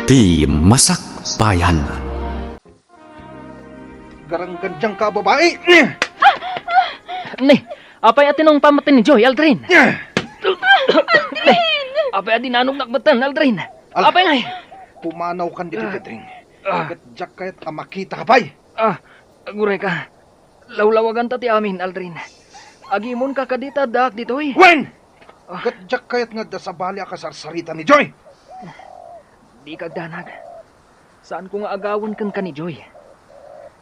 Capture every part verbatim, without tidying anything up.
Ti Masakbayan. Garanggandiangka a babai! Ne, apay a tinungpam ti ni Joy, Aldrin? Ne, apay a dinanognak metten, Aldrin? Ala. Apay ngay? Pumanawkan ditoy, Aldrin. Ah. Ket diak kayat a makitaka pay. Ah, aguray ka. Lawlawaganta ti amin, Aldrin. Agimonka kadi ta addaak ditoy. Wen! Ah. Ket diak kayat nga adda sabali a kasarsarita ni Joy. Dika agdanag. Saanko nga agawen kenka ni Joy.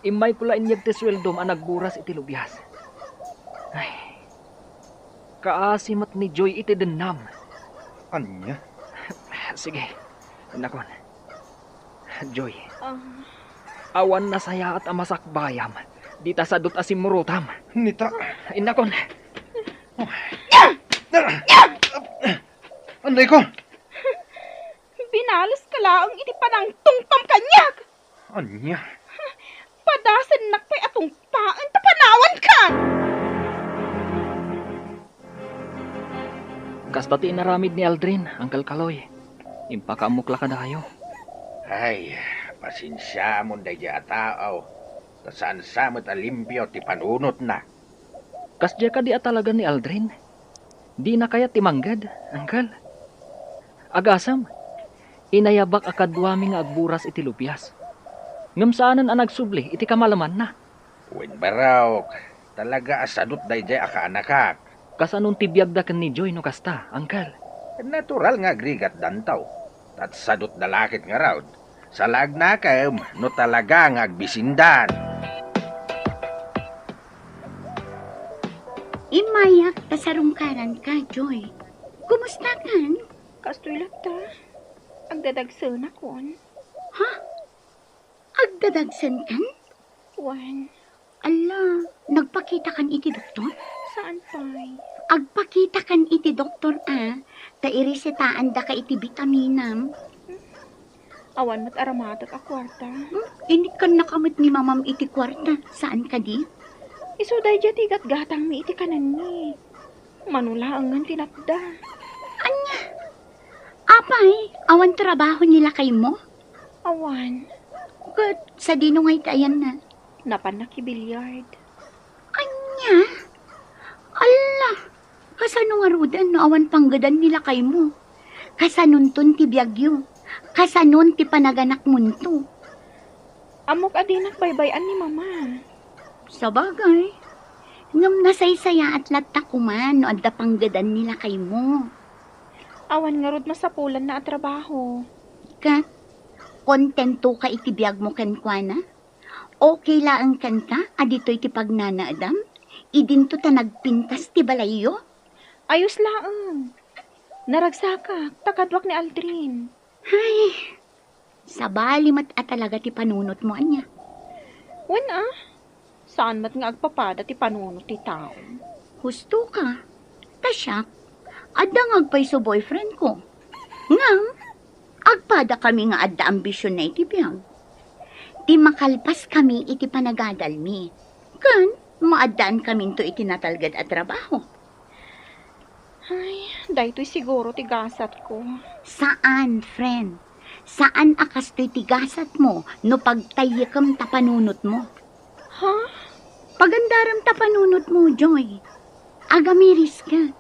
Immayko la inyeg ti sueldom a nagburas iti lubias. Ay. Kaasi met ni Joy iti dennam. Ania? Sige. Innakon. Joy. Ah. Awan nasayaat a masakbayam. Dita sadut a simmurotam. Nita. Innakon. Anay ko. Binaleska laeng iti panangtungpam kaniak. Ania? Padasennak pay a tungpaen ta panawankan. Kasta ti inaramid ni Aldrin, Uncle Kaloy. Impakaammok la kadayo. Ay, pasensiamon daydiay a tao. Ta saan sa met a limpio ti panunotna. Kasdiay kadi a talaga ni Aldrin? Dina kayat ti mangged, Uncle? Agasem, inayabak a kaduami nga agburas iti lubias. Ngem saanen a nagsubli iti kamalamanna. Wen, barok, talaga a sadut daydiay a kaanakak. Kasanon ti biagda ken ni Joy no kasta, Uncle? Natural nga agrigatdanto. Ta sadutda la ket ngarud. Salaagnakem no talaga nga agbisindan. Immayak ta sarungkaranka, Joy. Kumustakan? Kastoy latta. Agdadagsenakon. Ha? Agdadagsenkan? Wen. Ala, nagpakitakan iti doktor? Saan pay? Agpakitakan iti doktor a, ta iresetaandaka iti bitaminam. Awan met aramatek a kuarta. Hmm, inikkannaka met ni mamam iti kuarta, saan kadi? Isu daydiay ti gatgatangmi iti kanenmi. Mano laengen ti napda. Ania? Apay, awan trabaho ni lakaymo? Awan. Ket sadino ngay ti ayanna? Napan nakibiliard. Ania? Alla, kasano ngaruden no awan panggedan ni lakaymo? Kasanonton ti biagyo? Kasanon ti panaganakmonto? Ammok a dinak baybay-an ni Mama. Sabagay. Ngem nasaysayaat latta koma no adda panggedan ni lakaymo. Awan ngarud masapulanna a trabaho. Ket, kontentoka iti biagmo kenkuana? Okay laeng kenka a ditoy ti pagnanaedam? Idinto ta nagpintas ti balayyo? Ayos laeng. Naragsakak, ta kaduak ni Aldrin. Ay, sabali met a talaga ti panunotmo, ania? Wen a, saan met nga agpapada ti panunot ti tao. Husto ka. Ta siak, adda nga agpayso boyfriend ko. Ngem, agpada kami nga adda ambisionna iti biag. Ti makalpas kami iti panagadalmi. Ken, maaddaan kaminto iti natalged a trabaho. Ay, daytoy siguro ti gasatko. Saan, friend. Saan a kastoy ti gasatmo no pagtayyekem ta panunotmo. Ha? Pagandarem ta panunotmo, Joy. Agamiris ka.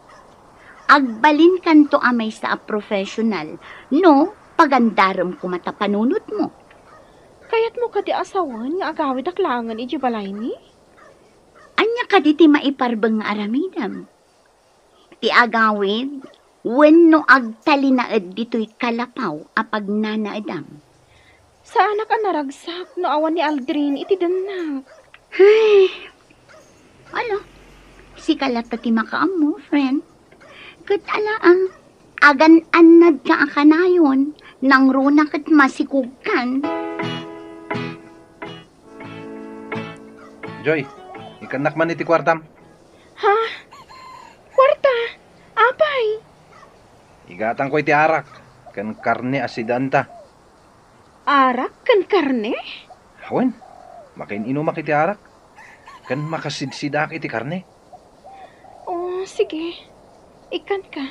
Agbalinkanto a maysa a professional no pagandarem koma ta panunotmo. Kayatmo kadi a sawen nga agawidak laengen idiay balaymi? Ania kadi ti maiparbeng nga aramidem? Ti agawid wenno agtalinaed ditoy kalapaw a pagnanaedam? Saanak a naragsak no awan ni Aldrin iti dennak. Ay, ala, sika latta ti makaammo, friend. Ket ala, ah, agan-annadka a kanayon, nangruna ket masikogkan. Joy, ikkannak man iti kuartam. Ha? Kuarta? Apay? Igatangko iti arak ken karne a sidaanta. Arak ken karne? Wen, makin-inumak iti arak ken makasidsidaak iti karne. O, sige. Ikkanka.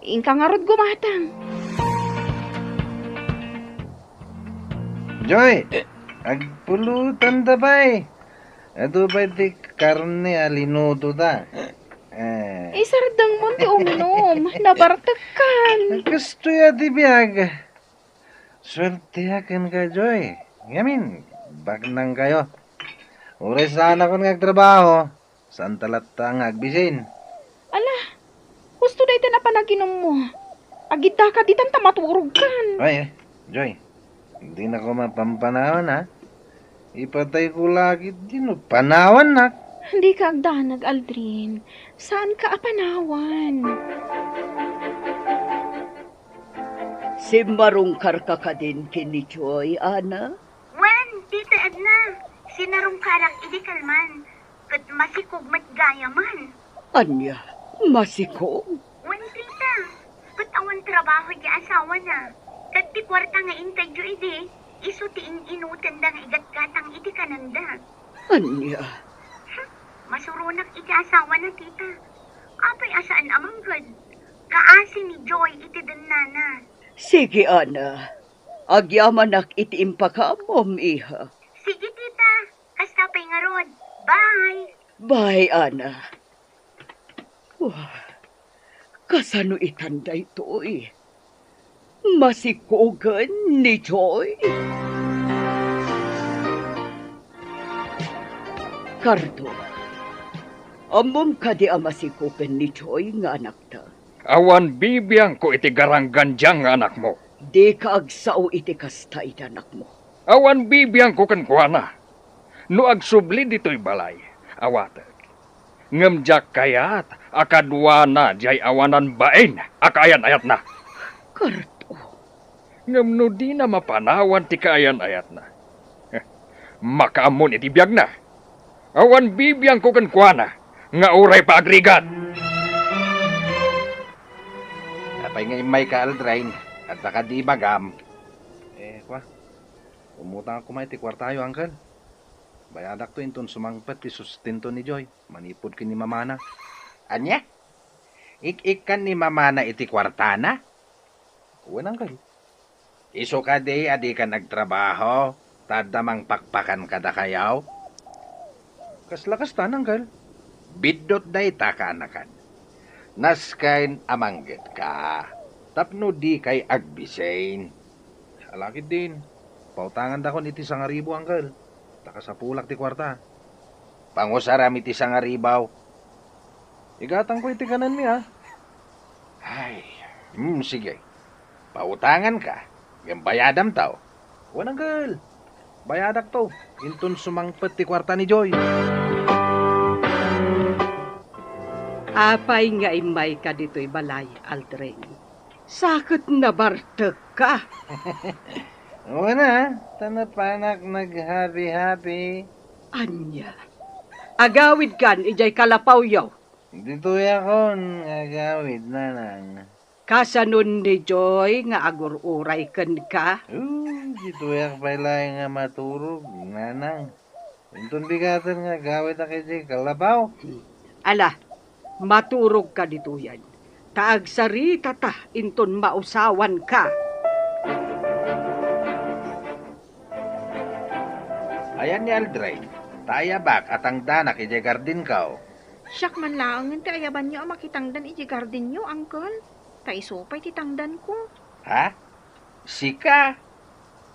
Inka ngarud gumatang. Joy, agpulutan da pay. Adu pay ti karne a linuto ta. Eh. Isardengmon ti umnom. Nabartekkan. Kastoy a ti biag. Suerteak kenka, Joy. Ngamin, baknangkayo. Uray saanakon nga agtrabaho, saanta latta nga agbisin. Ala, husto dayta napanaginummo. Agiddaka ditan ta maturogkan. Ay, eh, Joy, dinako mapampanawan, ha? Ipatayko la ketdi no panawannak. Dika agdanag, Aldrin. Saanka a panawan. Simmarungkarka kadin ken ni Joy, Ana? Wen, Tita Edna, sinarungkarak idi kalman, ket masikog met gayamen. Ania? Masikog? Wen, Tita, ket awan trabaho ti asawana. Ket ti kuarta nga intedyo idi, isu ti in-inutenda nga igatgatang iti kanenda. Ania? Masuronak iti asawana, Tita. Apay a saan a mangged? Kaasi ni Joy iti dennana. Sige, Ana. Agyamanak iti impakaamom, iha. Sige, Tita. Kasta pay ngarud. Bye. Bye, Ana. Wah, kasano itan daytoy? Masikogen ni Joy? Cardo, ammom kadi a masikogen ni Joy nga anakta? Awan bibiangko iti garanggan diay nga anakmo. Dika agsao iti kasta iti anakmo. Awan bibiangko kenkuana. No agsubli ditoy balay, awatek. Ngem diak kayat a kaduana diay awanan bain a kaayan-ayatna. Cardo. Ngem no dina mapanawan ti kaayan-ayatna, makaammon iti biagna. Awan bibiangko kenkuana nga uray paagrigat. Apay nga immayka, Aldrin? Adda kadi ibagam? Eh, kua, umutangak koma iti kuartayo, Uncle. Bayadakto inton sumangpet ti sustento ni Joy manipud ken ni mamana. Ania? Ik-ikkan ni mamana iti kuartana? Wen, Uncle. Isu kadi a dikan agtrabaho, ta adda mangpakpakan kadakayo? Kasla kastan, Uncle. Biddut dayta, kaanakan. Nasken a manggedka tapno dikay agbisin. Ala ketdin, pautangandakon iti sangaribu, Uncle. Ta kasapulak ti kuarta. Pangusaram iti sangaribu. Igatangko iti kanenmi, a. Ay, hmm, sige. Pautanganka, ngem bayadamto. Wen, Uncle. Bayadakto, inton sumangpet ti kuarta ni Joy. Apay nga immayka ditoy balay, Aldrin? Sa ket nabartekka. Wen a, ta napanak naghabi-habi. Ania? Agawidkan idiay kalapawyo? Ditoyakon nga agawid, nanang. Kasanon ni Joy nga agur-uray kenka? Oh, ditoyak pay laeng nga maturog, nanang. Inton bigaten nga agawidak idiay kalapaw. Ala, maturogka ditoyen, ta agsaritata inton mausawanka. Ayan ni Aldrin, ta ayabak a tangdanak idiay gardinko. Siak man laengen ti ayabanyo a makitangdan idiay gardinyo, Uncle. Ta isu pay ti tangdanko. Ha? Sika?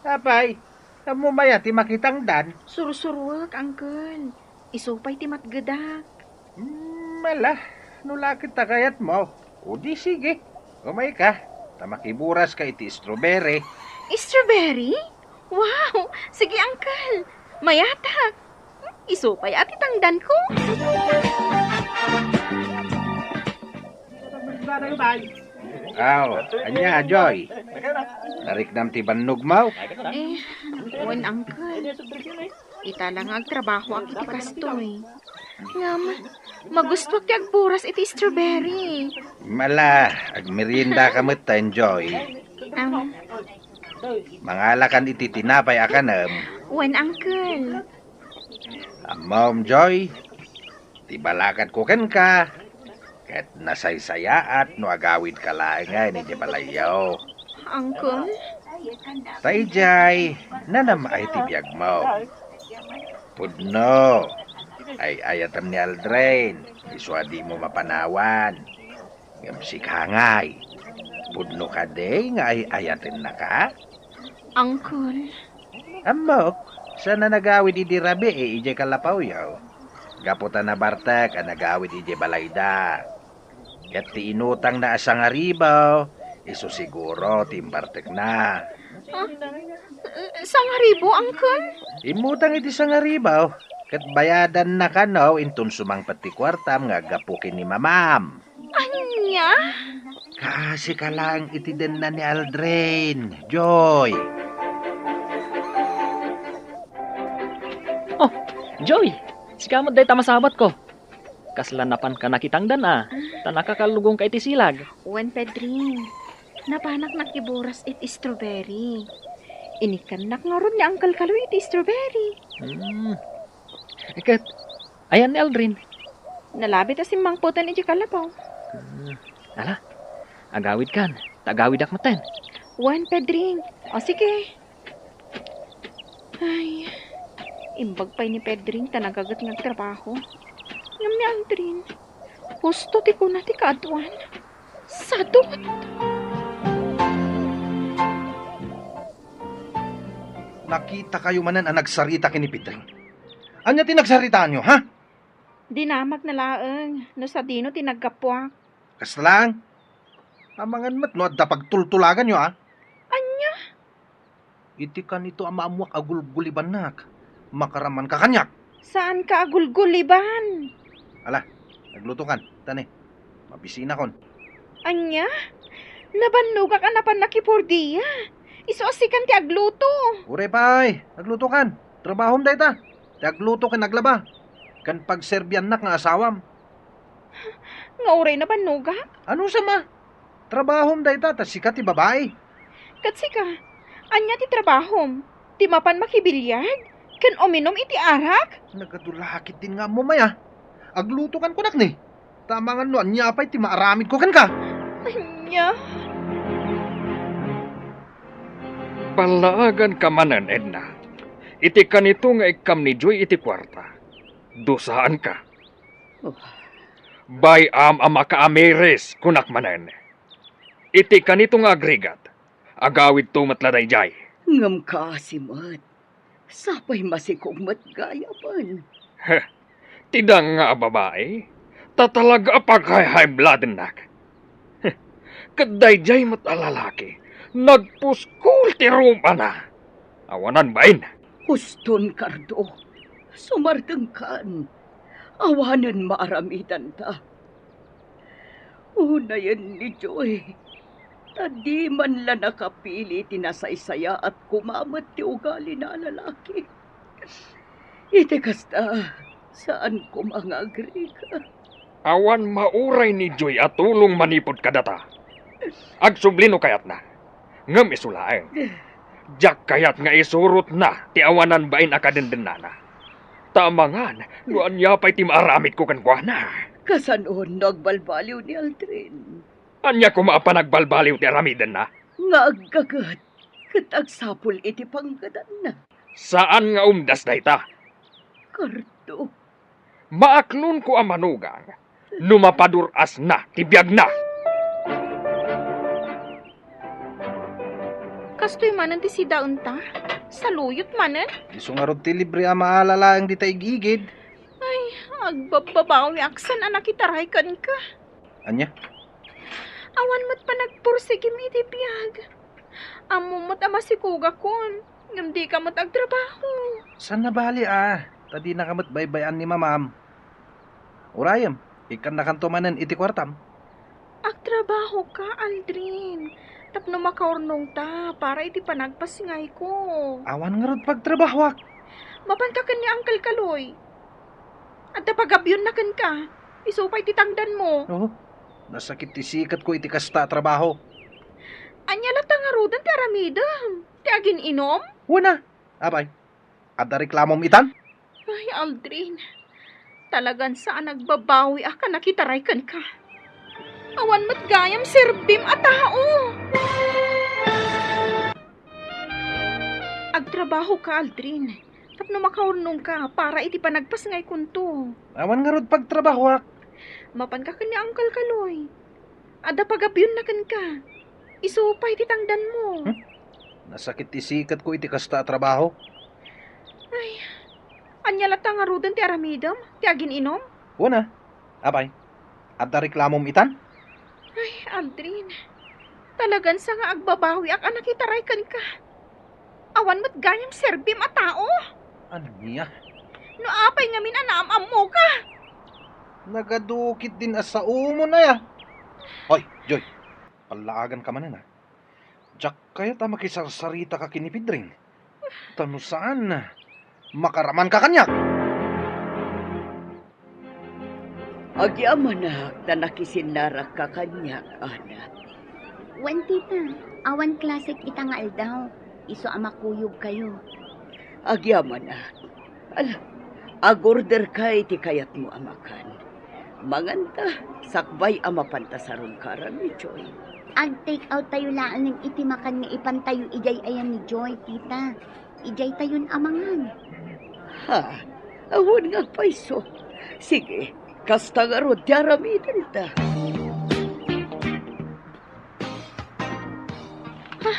Apay, ammom aya ti makitangdan? Sursuruek, Uncle. Isu pay ti matgedak. Hmm, ala, no la ket ta kayatmo, o di sige. Umayka, ta makiburaska iti strawberry. Strawberry? Wow! Sige, Uncle. Mayatak. Isu pay a ti tangdanko. Aw, ania, Joy? Nariknam ti bannogmo? Eh, wen, Uncle. Ita la nga agtrabahoak iti kastoy. Ngem, magustoak ti agburas iti strawberry. Ala, agmeriendaka metten, Joy. Am. Mangalakan iti tinapay a kanem. Wen, Uncle. Ammom, Joy, ti balakadko kenka, ket nasaysayaat no agawidka laengen idiay balayyo. Uncle? Ta idiay, nanam-ay ti biagmo. Pudno, ay-ayatem ni Aldrin, isu a dimo mapanawan. Ngem sika ngay, pudno kadi nga ay-ayatennaka? Uncle. Ammok, saan a nagawid idi rabii idiay kalapawyo. Gapu ta nabartek a nagawid idiay balayda. Ket ti inutangna a sangaribu, isu siguro ti imbartekna. Ah, sangaribu, Uncle? Immutang iti sangaribu, ket bayadanna kano inton sumangpet ti kuartam nga aggapu ken ni Mamam. Ania? Kaasika laeng iti denna ni Aldrin, Joy. Oh, Joy! Sika met dayta masabatko. Kasla napanka nakitangdan a, ta nakakalugongka iti silag. Wen, Pedring. Napanak nakiburas iti strawberry. Inikkannak ngarud ni Uncle Kaloy iti strawberry. Hmm. Ket, ayan ni Aldrin? Nalabit a simmangpeten iti kalapaw. Hmm. Ala, agawidkan, ta agawidak metten. Wen, Pedring. O, sige. Ay, imbag pay ni Pedring ta nagaget nga agtrabaho. Ngem ni Aldrin, husto ti kuna ti kaaduan. Sadut! Nakitakayo manen a nagsarita ken ni Pedring. Ania ti nagsaritaanyo, ha? Dinamagna laeng no sadino ti naggapuak. Kasta laeng. Amangan met no adda pagtultulaganyo, a? Ania? Iti kanito a maammoak a gulgulibannak, makaramanka kaniak. Saanka a gulguliban? Ala, aglutokan, ta ne, mabisinakon. Ania? Nabannogak a napan nakipordia. Isu a sikan ti agluto. Uray pay, aglutokan. Trabahom dayta. Ti agluto ken aglaba. Ken pagserbiannak nga asawam. Nga uray nabannogak? Ano sama? Trabahom dayta, ta sika ti babai. Ket sika, ania ti trabahom? Ti mapan makibiliard? Ken uminum iti arak? Nagadu la ketdin nga ammom aya. Aglutokan kunak ni. Ta amangan no ania pay ti maaramidko kenka. Ania? Ballaaganka manen, Edna. Iti kanito nga ikkam ni Joy iti kuarta, dusaanka. Oh. Bay-am a makaamiris, kunak manen. Iti kanito nga agrigat, agawidto met la daydiay. Ngem kaasi met. Sapay masikog met gayamen. Heh, ti danga a babai, ta talaga a pag-high-high bloodennak. Heh, ket daydiay met a lalaki, nagpuskol ti rumana. Awanan bain. Huston, Cardo. Sumardengkan. Awanen maaramidanta. Unayen ni Joy, ta di man la nakapili ti nasaysayaat koma met ti ugalina a lalaki. Iti kasta, saan koma nga agrigat. Awan mauray ni Joy a tulong manipud kadata. Agsubli no kayatna. Ngem isu laeng, diak kayat nga isurotna ti awanan bain a kadendennana. Ta amangan no ania pay ti maaramidko kenkuana. Kasanon no agbalbaliw ni Aldrin? Ania koma a panagbalbaliw ti aramidenna? Nga aggaget ket agsapul iti panggadanna. Saan nga umdas dayta. Cardo. Maaklonko a manugang no mapadur-asna ti biagna. Kastoy manen ti sidaenta? Saluyot manen? Isu ngarud ti libre a maala laeng dita igigid. Ay, agbabbabawiak saan a nakitaray kenka. Ania? Awan met panagpursigim iti biag. Ammom met a masikogakon, ngem dika met agtrabaho. Saan a bali a, ta dinaka met baybay-an ni Mamam. Urayem, ikkannakanto manen iti kuartam. Agtrabahoka, Aldrin, tapno makaurnongta para iti panagpasingayko. Awan ngarud pagtrabahoak. Mapanka ken ni Uncle Kaloy. Adda pagabionna kenka. Isu pay ti tangdanmo. Oo. Nasakit ti siketko iti kasta a trabaho. Ania latta ngaruden ti aramidem? Ti agin-inum? Wen a. Apay, adda reklamom itan? Ay, Aldrin. Talagan saan a nagbabawiak a nakitaray kenka. Awan met gayam serbim a tao. Agtrabahoka, Aldrin, tapno makaurnongka para iti panagpasngaykonto. Awan ngarud pagtrabahoak. Mapanka ken ni Uncle Kaloy. Adda pagabionnak kenka. Isu pay ti tangdanmo. Hmm? Nasakit ti siketko iti kasta a trabaho. Ay, ania latta ngaruden ti aramidem? Ti agin-inom? Wen a. Apay, adda reklamom itan? Ay, Aldrin, talagan sa nga agbabawiak a nakitaray kenka. Awan met gayam serbim a tao. Ania? No apay ngamin a naam-ammoka? Nagadukit din a saomon aya. Hoy, Joy, pallaaganka manen, a. Diak kayat a makisarsaritaka ken ni Pedring. Ta no saan, makaramanka kaniak. Agyamanak ta nakisinnarakka kaniak, Ana. Wen, tita, awan klasek ita nga aldaw, isu a makuyogkayo. Agyamanak. Ala, agorderka iti kayatmo a makan. Manganta, sakbay a mapanta sa rungkaran ni Joy. Ag-take out tayo laeng iti makan nga ipantayo idiay ayan ni Joy, tita. Idiay tayon a mangan. Ha? Awan nga agpayso. Sige, kasta ngarud ti aramidenta. Ha?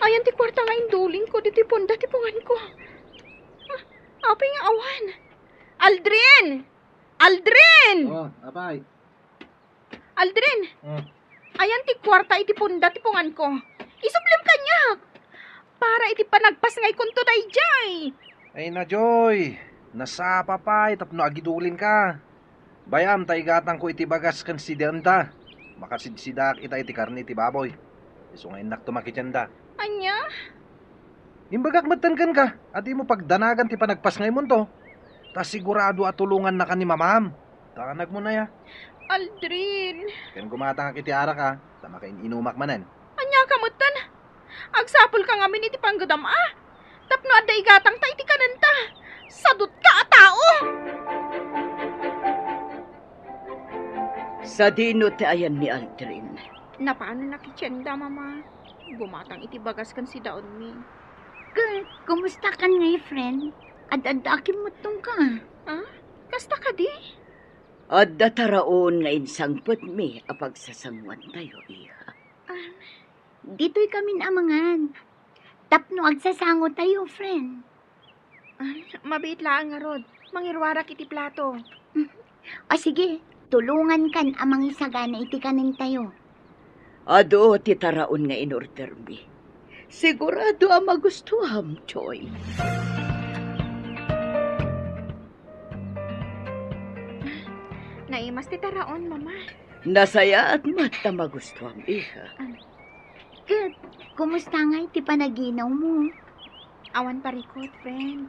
Ayan ti kuarta nga indulingko ditoy punda ti punganko. Ha? Apay nga awan? Aldrin! Aldrin! Oh, apay. Aldrin! Hmm. Ayan ti kuarta iti punda ti punganko. Isublim kaniak! Para iti panagpasngaykonto daydiay! Ay na, Joy! Nasapa pay tapno agidulinka. Bayam ta igatangko iti bagas ken sidaenta. Makasidsidaak ita iti karne ti baboy. Isu nga innakto makitienda. Ania? Imbagak metten kenka a dimo pagdanagan ti panagpasngaymonto. Ta sigurado a tulongannaka ni mamam. Tanagmo na ya. Aldrin. Ken gumatangak iti arak, a, ta makain-inumak manen. Ania ka metten? Agsapulka ngamin iti panggedam, a? Tapno adda igatangta iti kanenta. Sadutka a tao! Sadino ti ayan ni Aldrin? Napanen a kitienda, Mama. Gumatang iti bagas ken sidaenmi. Ket, kumusta kan ngay, friend? Ad-adda a kimmuttongka. Ha? Kasta kadi? Adda taraon nga insangpetmi a pagsasangoantayo, iha. Ah. Ditoy kamin a mangan. Tapno agsasangotayo, friend. Ah, mabiit laeng ngarud. Mangiruarak iti plato. O sige, tulongankan a mangisagana iti kanentayo. Adu ti taraon nga inordermi. Sigurado a magustuam, Joy. Naimas ti taraon, Mama. Nasayaat met ta magustuam, iha. Ah. Ket, kumusta ngay ti panaginawmo? Awan parikut, friend.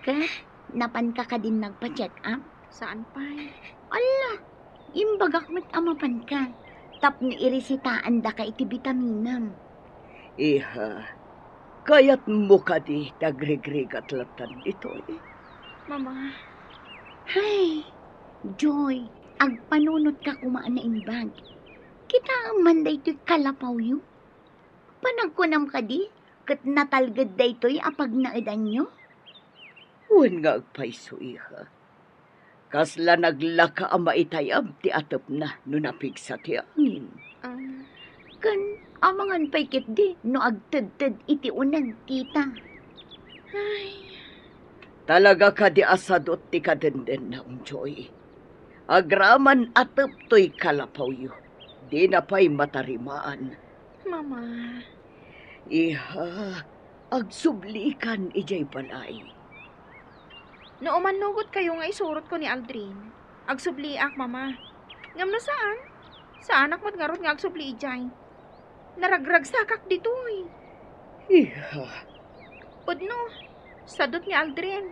Ket, napanka kadin nagpa-check up? Saan pay. Ala, imbagak met a mapanka. Tapno iresitaandaka iti bitaminam. Iha, kayatmo kadi ti agrigrigat lattan ditoy? Mama. Hay, Joy, agpanunotka koma a naimbag. Kitaem man daytoy kalapawyo? Panagkunam kadi ket natalged daytoy a pagnaedanyo? Wen nga agpayso, iha. Kasla naglaka a maitayab ti atepna no napigsa ti angin. Ah. Ken amangan pay ketdi no agtedted iti uneg, tita. Ay. Talaga kadi a sadut ti kadendenna, Joy. Agraman atep toy kalapawyo, dina pay matarimaan. Mama. Iha, agsublikan idiay balay. No umannugotkayo nga isurotko ni Aldrin, agsubliak, Mama. Ngem no saan, saanak met ngarud nga agsubli idiay. Naragragsakak ditoy. Iha. Pudno, sadut ni Aldrin.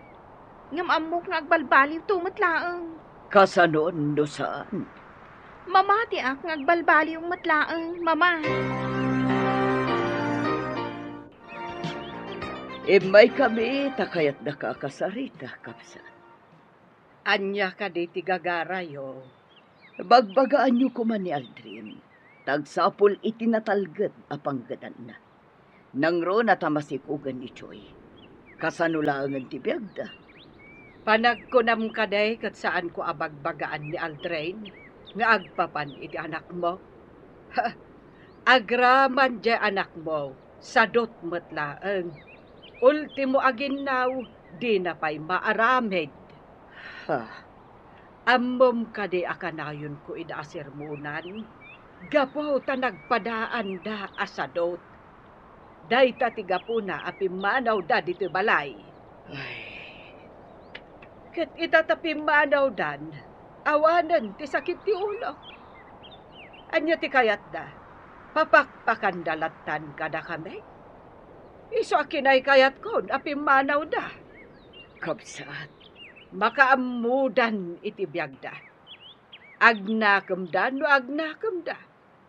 Ngem ammok nga agbalbaliwto met laeng. Kasano no saan? Mamatiak nga agbalbaliw met laeng, Mama. Immaykami ta kayatdaka a kasarita, kabsat. Ania kadi ti gagarayo? Bagbagaanyo koma ni Aldrin, ta agsapul iti natalged a panggedanna. Nangruna ta masikogen ni Joy. Kasano laengen ti biagda? Panagkunam kadi ket saanko a bagbagaan ni Aldrin nga agpapan iti anakmo? Agraman diay anakmo, sadot met laeng. Ultimo a ginnaw, dina pay maaramid. Ha? Ammom kadi a kanayonko ida a sermonan? Gapu ta nagpadaanda a sadot. Dayta ti gapuna a pimmanawda ditoy balay. Ay. Ket ita ta pimmanawdan, awanen ti sakit ti ulo. Ania ti kayatda? Papakpakanda lattan kadakami? Isu a kinaykayatkon a pimmanawda. Kabsat, makaammodan iti biagda. Agnakemda no agnakemda,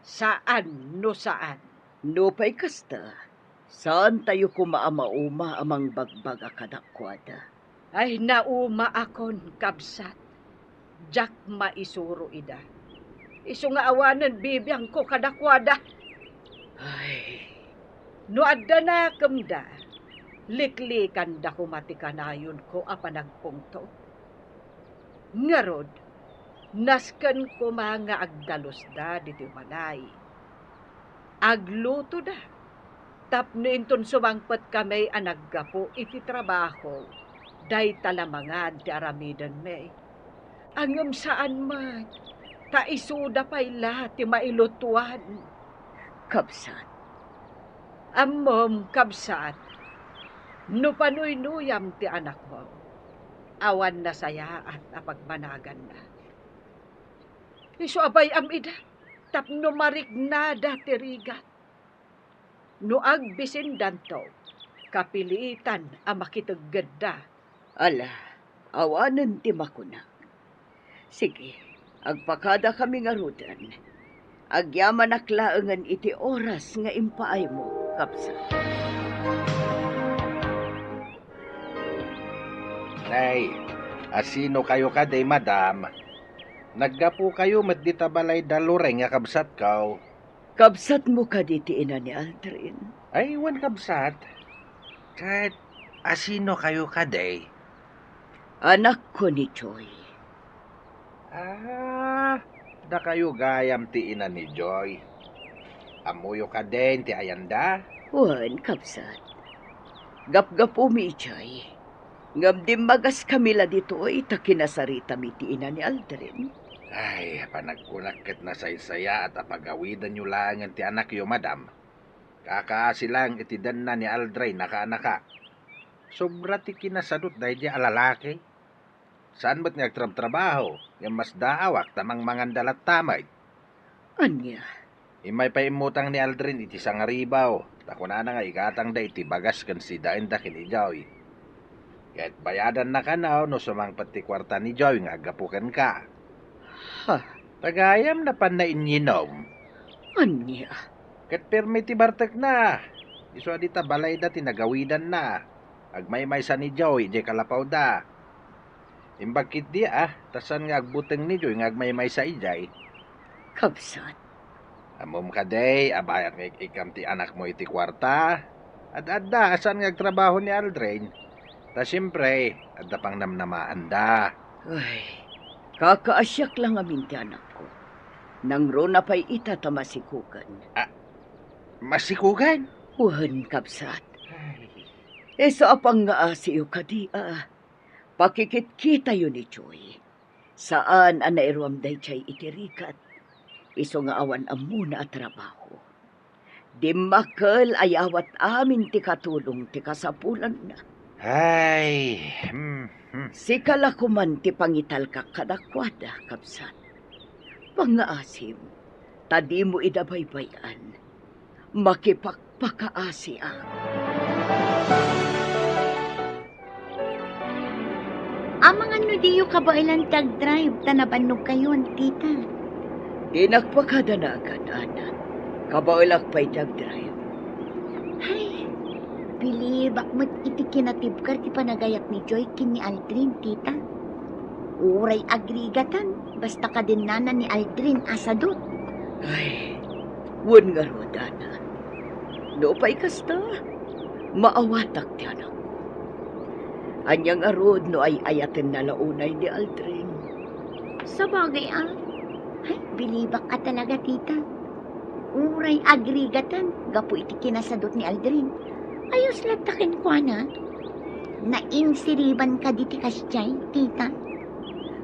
saan no saan. Nupay kasta, saantayo koma a mauma a mangbagbaga kadakuada. Ay, naumaakon, kabsat. Diak maisuro ida. Isu nga awanen bibiangko kadakuada. Ay. No adda nakemda, liklikanda koma ti kanayonko a panagpungtot. Ngarud, nasken koma nga agdalusda ditoy balay. Aglutoda tapno inton sumangpet kami a naggapu iti trabaho, dayta la mangan ti aramidenmi. Ngem saan met, ta isuda pay la ti mailutuan. Kabsat. Ammom, kabsat, no panuynuyam ti anakmo, awan nasayaat a pagmanaganna. Isu a bay-am ida tapno mariknada ti rigat. No agbisindanto, kapilitan a makiteggedda. Ala, awanen ti makunak. Sige, agpakadakami ngaruden. Agyamanak laengen iti oras nga impaaymo, kabsat. Nay, asino kayo kadi, madam? Naggapu kayo met dita balay da Loreng nga kabsatko. Kabsatmo kadi ti ina ni Aldrin? Ay, wen, kabsat. Ket asino kayo kadi? Anakko ni Joy. Ah, dakayo gayam ti ina ni Joy. Ammoyo kadin ti ayanda? Wen, kabsat. Gapgapumi idiay. Ngem dimmagas kami la ditoy ta kinasaritami ti ina ni Aldrin. Ay, panagkunak ket nasaysayaat a pagawidanyo laengen ti anakyo, madam. Kakaasi lang iti denna ni Aldrin a kaanaka. Sobra ti kinasadut daydiay a lalaki. Saan met nga agtrabtrabaho, ngem masdaawak ta mangmanganda latta met. Ania? Immay pay immutang ni Aldrin iti sangaribaw, ta kunana nga igatangda iti bagas ken sidaenda ken ni Joy. Ket bayadanna kano no sumangpet ti kuarta ni Joy nga aggapu kenka. Ha? Tagayam napanna inyinom. Ania? Ket permi ti bartekna. Isu a dita balayda ti nagawidanna. Agmaymaysa ni Joy idiay kalapawda. Imbag ketdi a, ta saan nga agbuteng ni Joy nga agmaymaysa idiay. Kabsat. Ammom kadi a bayat nga ik-ikkam ti anakmo iti kuarta? Ad-adda a saan nga agtrabaho ni Aldrin. Ta siempre, adda pangnamnamaanda. Ay, kakaasiak la ngamin ti anakko. Nangruna pay ita ta masikugan. Ah, masikugan? Wen, kabsat. Ay. Isu a pangngaasiyo kadi a pakikitkitayo ni Joy. Saan a nairuam daydiay iti rigat. Isu nga awan ammona a trabaho. Dimmakkel a yawat amin ti katulong ti kasapulanna. Ay, hmm, hmm. Sika la koman ti pangitalkak kadakuada, kabsat. Pangngaasim, ta dimo ida baybay-an. Makipakpakaasiak. Amangan no diyo kabaelan ti agdrive ta nabannogkayon, tita. Dinak pakadanagan, Ana. Kabaelak pay ti agdrive. Ay, bilibak met iti kinatibker ti panagayat ni Joy ken ni Aldrin, tita. Uray agrigatan, basta kadennana ni Aldrin a sadut. Ay, wen ngarud, Ana. Nupay kasta, maawatak ti anakko. Ania ngarud no ay-ayatenna la unay ni Aldrin? Sabagay a. Ay, bilibak a talaga, tita. Uray agrigaten gapu iti kinasadut ni Aldrin. Ayos latta kenkuana. Nainsiriban kadi ti kasdiay, tita?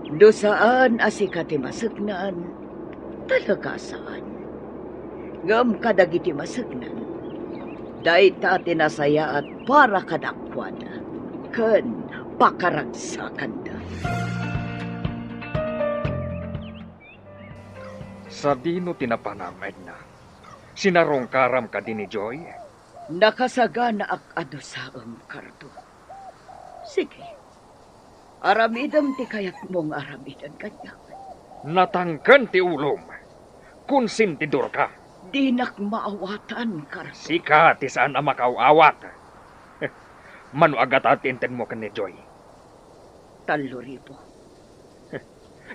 No saan a sika ti maseknan, talaga saan. Ngem kadagiti maseknan, dayta ti nasayaat para kadakuada ken pakaragsakanda. Sadino ti napanam, Edna? Sinarungkaram kadi ni Joy? Nakasaganaak a dusaem, Cardo. Sige, aramidem ti kayatmo nga aramiden kaniak. Natangken ti ulom. Konsentidorka. Dinak maawatan, Cardo. Sika ti saan a makaaw-awat. Mano a gata ti intedmo ken ni Joy? Tallo ribu.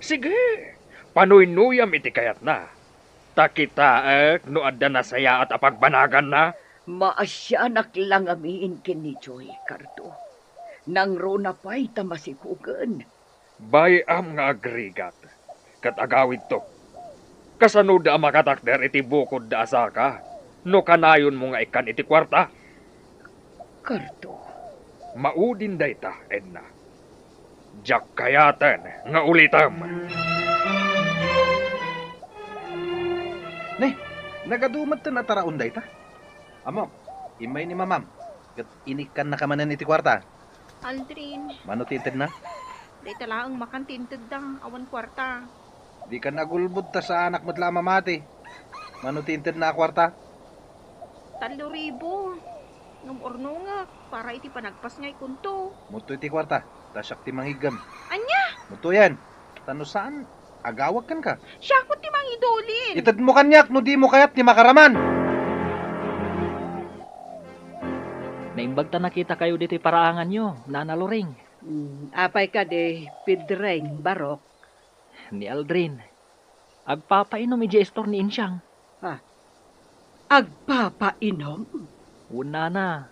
Sige, panuynuyam iti kayatna. Ta kitaek no adda nasayaat a pagbanaganna. Maasianak la ngamin ken ni Joy, Cardo. Nangruna pay ta masikugen. Bay-am nga agrigat, ket agawidto. Kasanoda a makatakder iti bukodda a saka no kanayonmo nga ikkan iti kuarta? Cardo. Maudin dayta, Edna. Diak kayaten nga ulitem. Ne, nagadu met ti nataraon dayta. Ammom, immay ni mamam, ket inikkannaka manen iti kuarta. Aldrin. Mano ti intedna? Dayta laeng makan ti intedda, awan kuarta. Dikan agulbod ta saanak met la a mamati. Mano ti intedna a kuarta? Tallo ribu. Ngem urnongek para iti panagpasngaykonto. Mutto iti kuarta, ta siak ti mangiggem. Ania? Muttoyen. Ta no saan, agawag kenka. Siak ti mangidulin. Itedmo kaniak no dimo kayat ti makaraman. Naimbag ta nakitakayo ditoy paraanganyo, Nana Loring. Mm, apay kadi, Pedring, Barok? Ni Aldrin. Agpapainom idiay istor ni Insiang. Ah, agpapainom? Wen, nana.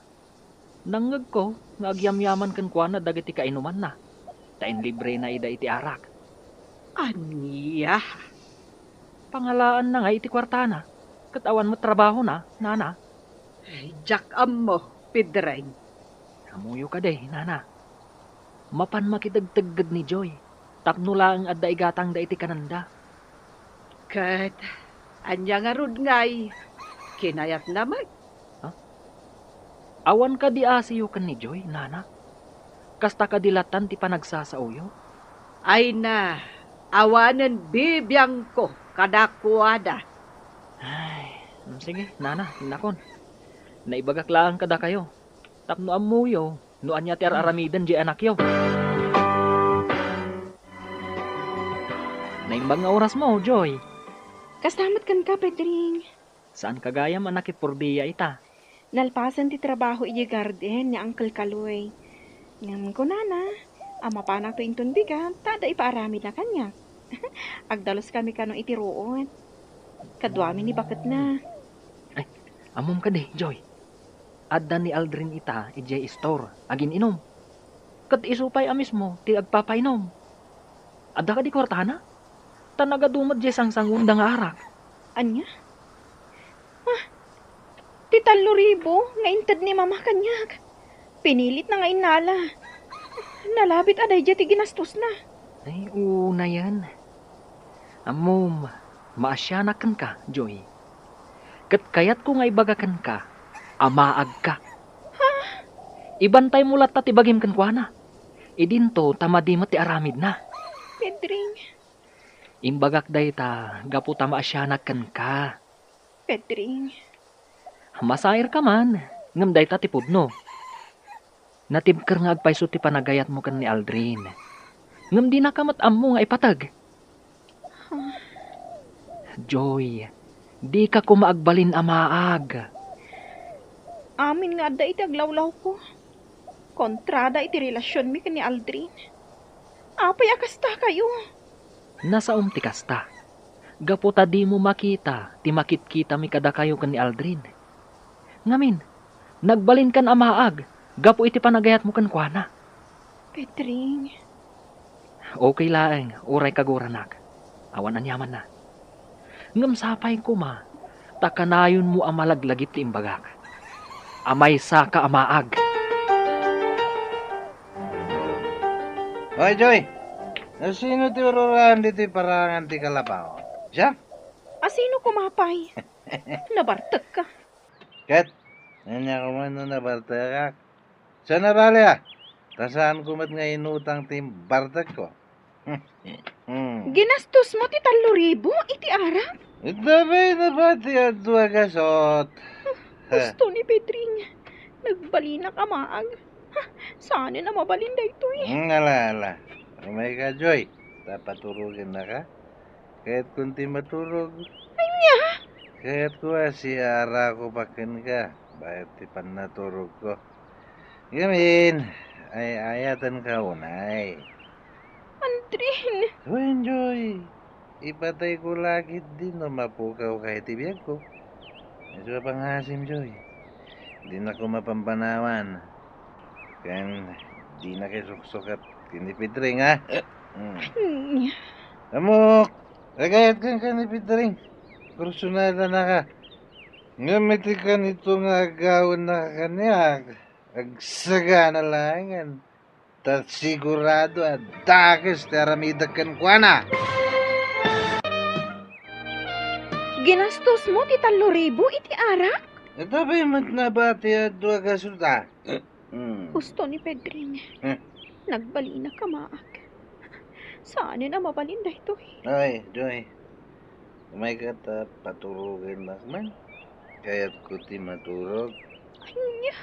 Nangngegko nga agyamyaman kenkuana dagiti kainumanna, ta inlibrena ida iti arak. Ania? Pangalaanna nga iti kuartana, ket awan met trabahona, nana. Diak ammo, Pedring. Ammoyo kadi, nana. Mapan makitegtegged ni Joy tapno laeng adda igatangda iti kanenda. Ket ania ngarud ngay kinayatna met? Ha? Awan kadi asiyo ken ni Joy, nana? Kasta kadi latan ti panagsasaoyo? Ay na, awanen bibiangko kadakuada. Ay, mm, sige, nana, innakon. Naibagak laeng kadakayo tapno ammoyo no ania ti ar-aramiden diay anakyo. Naimbag nga orasmo, Joy. Kasta met kenka, Pedring. Saanka gayam a nakipurdia ita. Nalpasen ti trabaho idiay garden ni Uncle Kaloy. Ngem kunana a mapanakto inton bigat ta adda ipaaramidna kaniak. Agdaluskami kano iti ruot. Kaduami ni baketna. Ay, ammom kadi, Joy. Adda ni Aldrin ita idiay istor, agin-inom. Ket isu pay a mismo ti agpapainom. Adda kadi kuartana? Ta nagadu met diay sangsangonda nga arak. Ania? Ah, ti tallo ribu nga inted ni Mama kaniak. Pinilitna nga innala. Nalabit a daydiay ti ginastosna. Ay, unayen. Ammom, maasianak kenka, Joy. Ket kayatko nga ibaga kenka a maagka. Ha? Ibantaymo latta ti bagim kenkuana. Idinto ta madi met ti aramidna. Pedring. Imbagak dayta gapu ta maasianak kenka. Pedring. Masairka man, ngem dayta ti pudno. Natibker nga agpayso ti panagayatmo ken ni Aldrin. Ngem dinaka met ammo nga ipateg. Joy, dika koma agbalin a maag. Amin nga adda iti aglawlawko. Kontrada iti relasionmi ken ni Aldrin. Apay a kastakayo? Nasaom ti kasta. Gapu ta dimo makita ti makitkitami kadakayo ken ni Aldrin. Ngamin, nagbalinkan a maag gapu iti panagayatmo kenkuana. Pedring. Okay laeng, uray kaguranak. Awan aniamanna. Ngem sapay koma, ta kanayonmo a malaglagip ti imbagak. A maysaka a maag. Hoy, Joy! Asino ti ururaem ditoy parangan ti kalapaw? Siak? Asino koma pay? Nabartekka. Ket, ania koma no nabartekak? Saan a bale, a? Ta saanko met nga inutang ti bartekko. Ginastosmo ti tallo ribu iti arak? Ita pay nabati a dua gasut. Husto ni Pedring. Nagbalinak a maag. Ha, saanen a mabalin daytoy. Hmm, ala, ala. Umayka, Joy. Ta paturogennaka. Kayatkon ti maturog. Ania? Kayatko a siarako pa kenka, bayat ti pannaturogko. Ngamin, ay-ayatenka unay. Aldrin! Wen, Joy, ipatayko la ketdi no mapukawka iti biagko. Isu a pangasim, Joy. Dinako mapampanawan. Ken dinaka isuksukat ken ni Pedring, ha? Hmm. Ania? Ammok, agayat kenka ni Pedring. Kursonadanaka. Ngem iti kanito nga agawennaka kaniak, agsagana laengen. Ta sigurado a dakes ti aramidek kenkuana. Ginastosmo ti tallo ribu iti arak? Ita pay met nabati a dua gasut a. Hmm. Husto ni Pedring. Hmm. Nagbalinak a maag. Saanen a mabalin daytoy. Ay, Joy. Umayka ta paturogennak man. Kayatko ti maturog. Ania?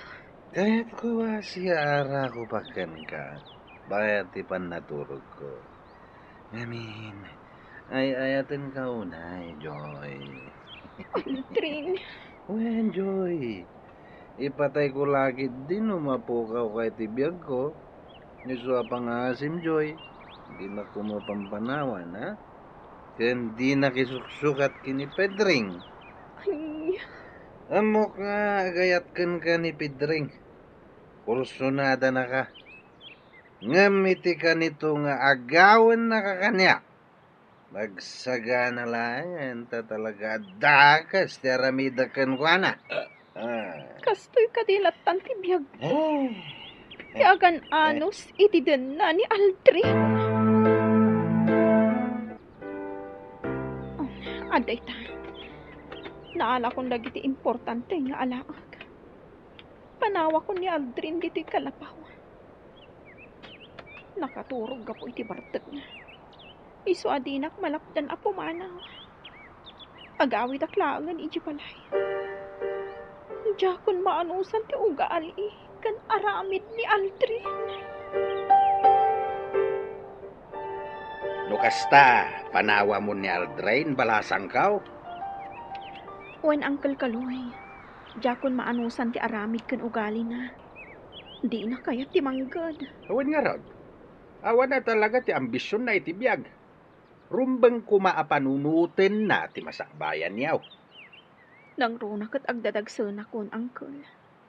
Kayatko a siarako pa kenka. Bayat ti pannaturogko. Ngamin, ay-ayatenka unay, Joy. Aldrin. Wen, Joy. Ipatayko la ketdi no mapukawka iti biagko. Isu a pangasim, Joy. Dinako mapampanawan, ha? Ken dinaka isuksukat ken ni Pedring. Ay. Ammok nga agayat kenka ni Pedring. Kursonadanaka. Ngem iti kanito nga agawennaka kaniak, agsagana laengen ta talaga a dakes ti aramidek kenkuana. Ah. Kastoy kadi lattan ti biag. Ah. Ti agan-anos iti denna ni Aldrin. Oh, adda ita. Naalakon dagiti importante nga alaak. Panawakon ni Aldrin ditoy kalapaw. Nakaturog gapu iti bartekna. Isu a dinak malapdan a pumanaw. Agawidak laengen idiay balay. Diakon maanusan ti ugali ken aramid ni Aldrin. No kasta, panawamon ni Aldrin, balasangkaw? Wen, Uncle Kaloy. Diakon maanusan ti aramid ken ugalina. Dina kayat ti mangged. Wen ngarud, awan a talaga ti ambisionna iti biag. Rumbeng koma a panunotenna ti masakbayan, yaw. Nangruna ket agdadagsenakon, Uncle.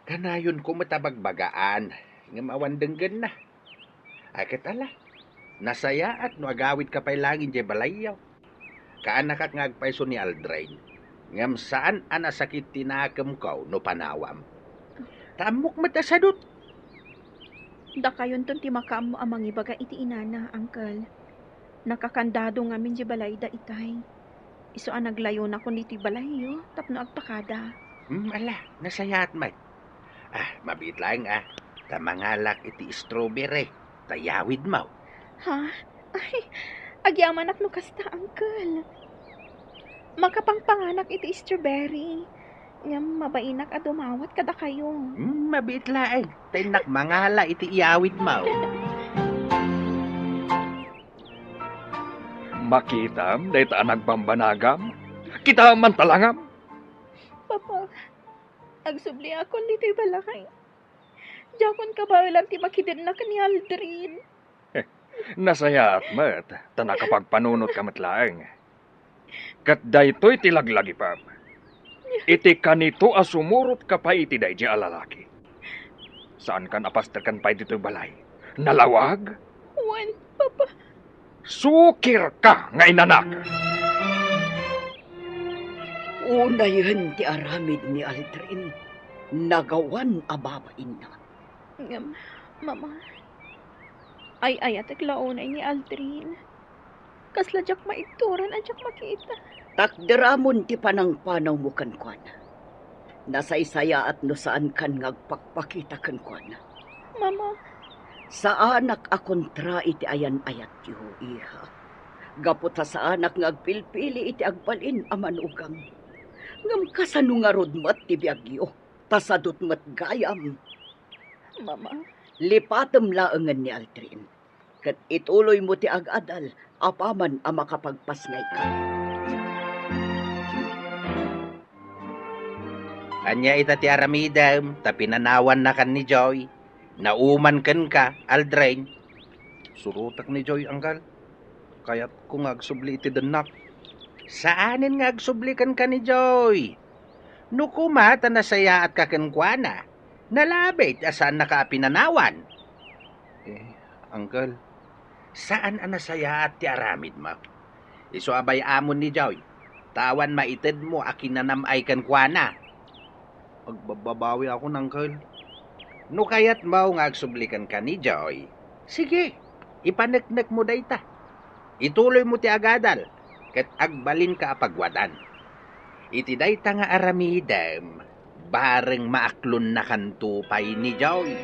Kanayonko met a bagbagaan, ngem awan denggenna. Ay, ket ala, nasayaat no agawidka pay laeng idiay balayyo. Kaanakak nga agpayso ni Aldrin, ngem saan a nasakit ti nakemko no panawam. Ta ammok met a sadut. Dakayonton ti makaammo a mangibaga iti inana, Uncle. Nakakandado ngamin di balayda itay. Isu a naglayonakon ditoy balayyo tapno agpakada. Hmm, ala, nasayaat met. Ah, mabiit laeng, ah. Ta mangalak iti strawberry. Ta iyawidmo. Ha? Ay, agyamanak no kasta, Uncle. Makapangpanganak iti strawberry. Ngem mabainak a dumawat kadakayo. Hmm, mabiit laeng. Ta innak mangala iti iyawidmo. Makitam dayta a nagbambanagam? Kitaem man talangam. Papa, agsubliakon ditoy balay. Diakon kabaelan ti makidenna ken ni Aldrin. Nasayaat met, ta nakapagpanunotka met laeng. Ket daytoy ti laglagipem. Iti kanito a sumurotka pay iti daydi a lalaki. Saankan a pasterken pay ditoy balay. Nalawag? Wen, Papa. Sukirka nga inanak! Unayen ti aramid ni Aldrin, nagawan a babainna. Ngem, Mama, ay-ayatek la unay ni Aldrin. Kasla diak maigturan a diak makita. Takderamon ti panangpanawmo kenkuana. Nasaysayaat no saankan nga agpakpakita kenkuana. Mama. Saanak a kontra iti ayan-ayatyo, iha. Gapu ta saanak nga agpilpili iti agbalin a manugang. Ngem kasano ngarud met ti biagyo? Ta sadut met gayam. Mama. Lipatem laengen ni Aldrin, ket ituloymo ti agadal apaman a makapagpasngayka. Ania ita ti aramidem ta pinanawannakan ni Joy? Nauman kenka, Aldrin? Surotek ni Joy, Angkel. Kayatko nga agsubli iti dennak. Saanen nga agsubli kenka ni Joy. No koma ta nasayaatka kenkuana, nalabit a saannaka a pinanawan. Eh, Angkel, saan a nasayaat ti aramidmo. Isu a bay-amon ni Joy, ta awan maitedmo a kinanam-ay kenkuana. Agbabbabawiakon, Angkel. No kayatmo nga agsubli kenka ni Joy, sige, ipaneknekmo dayta. Ituloymo ti agadal, ket agbalinka a pagwadan. Iti dayta nga aramidem, bareng maaklonnakanto pay ni Joy.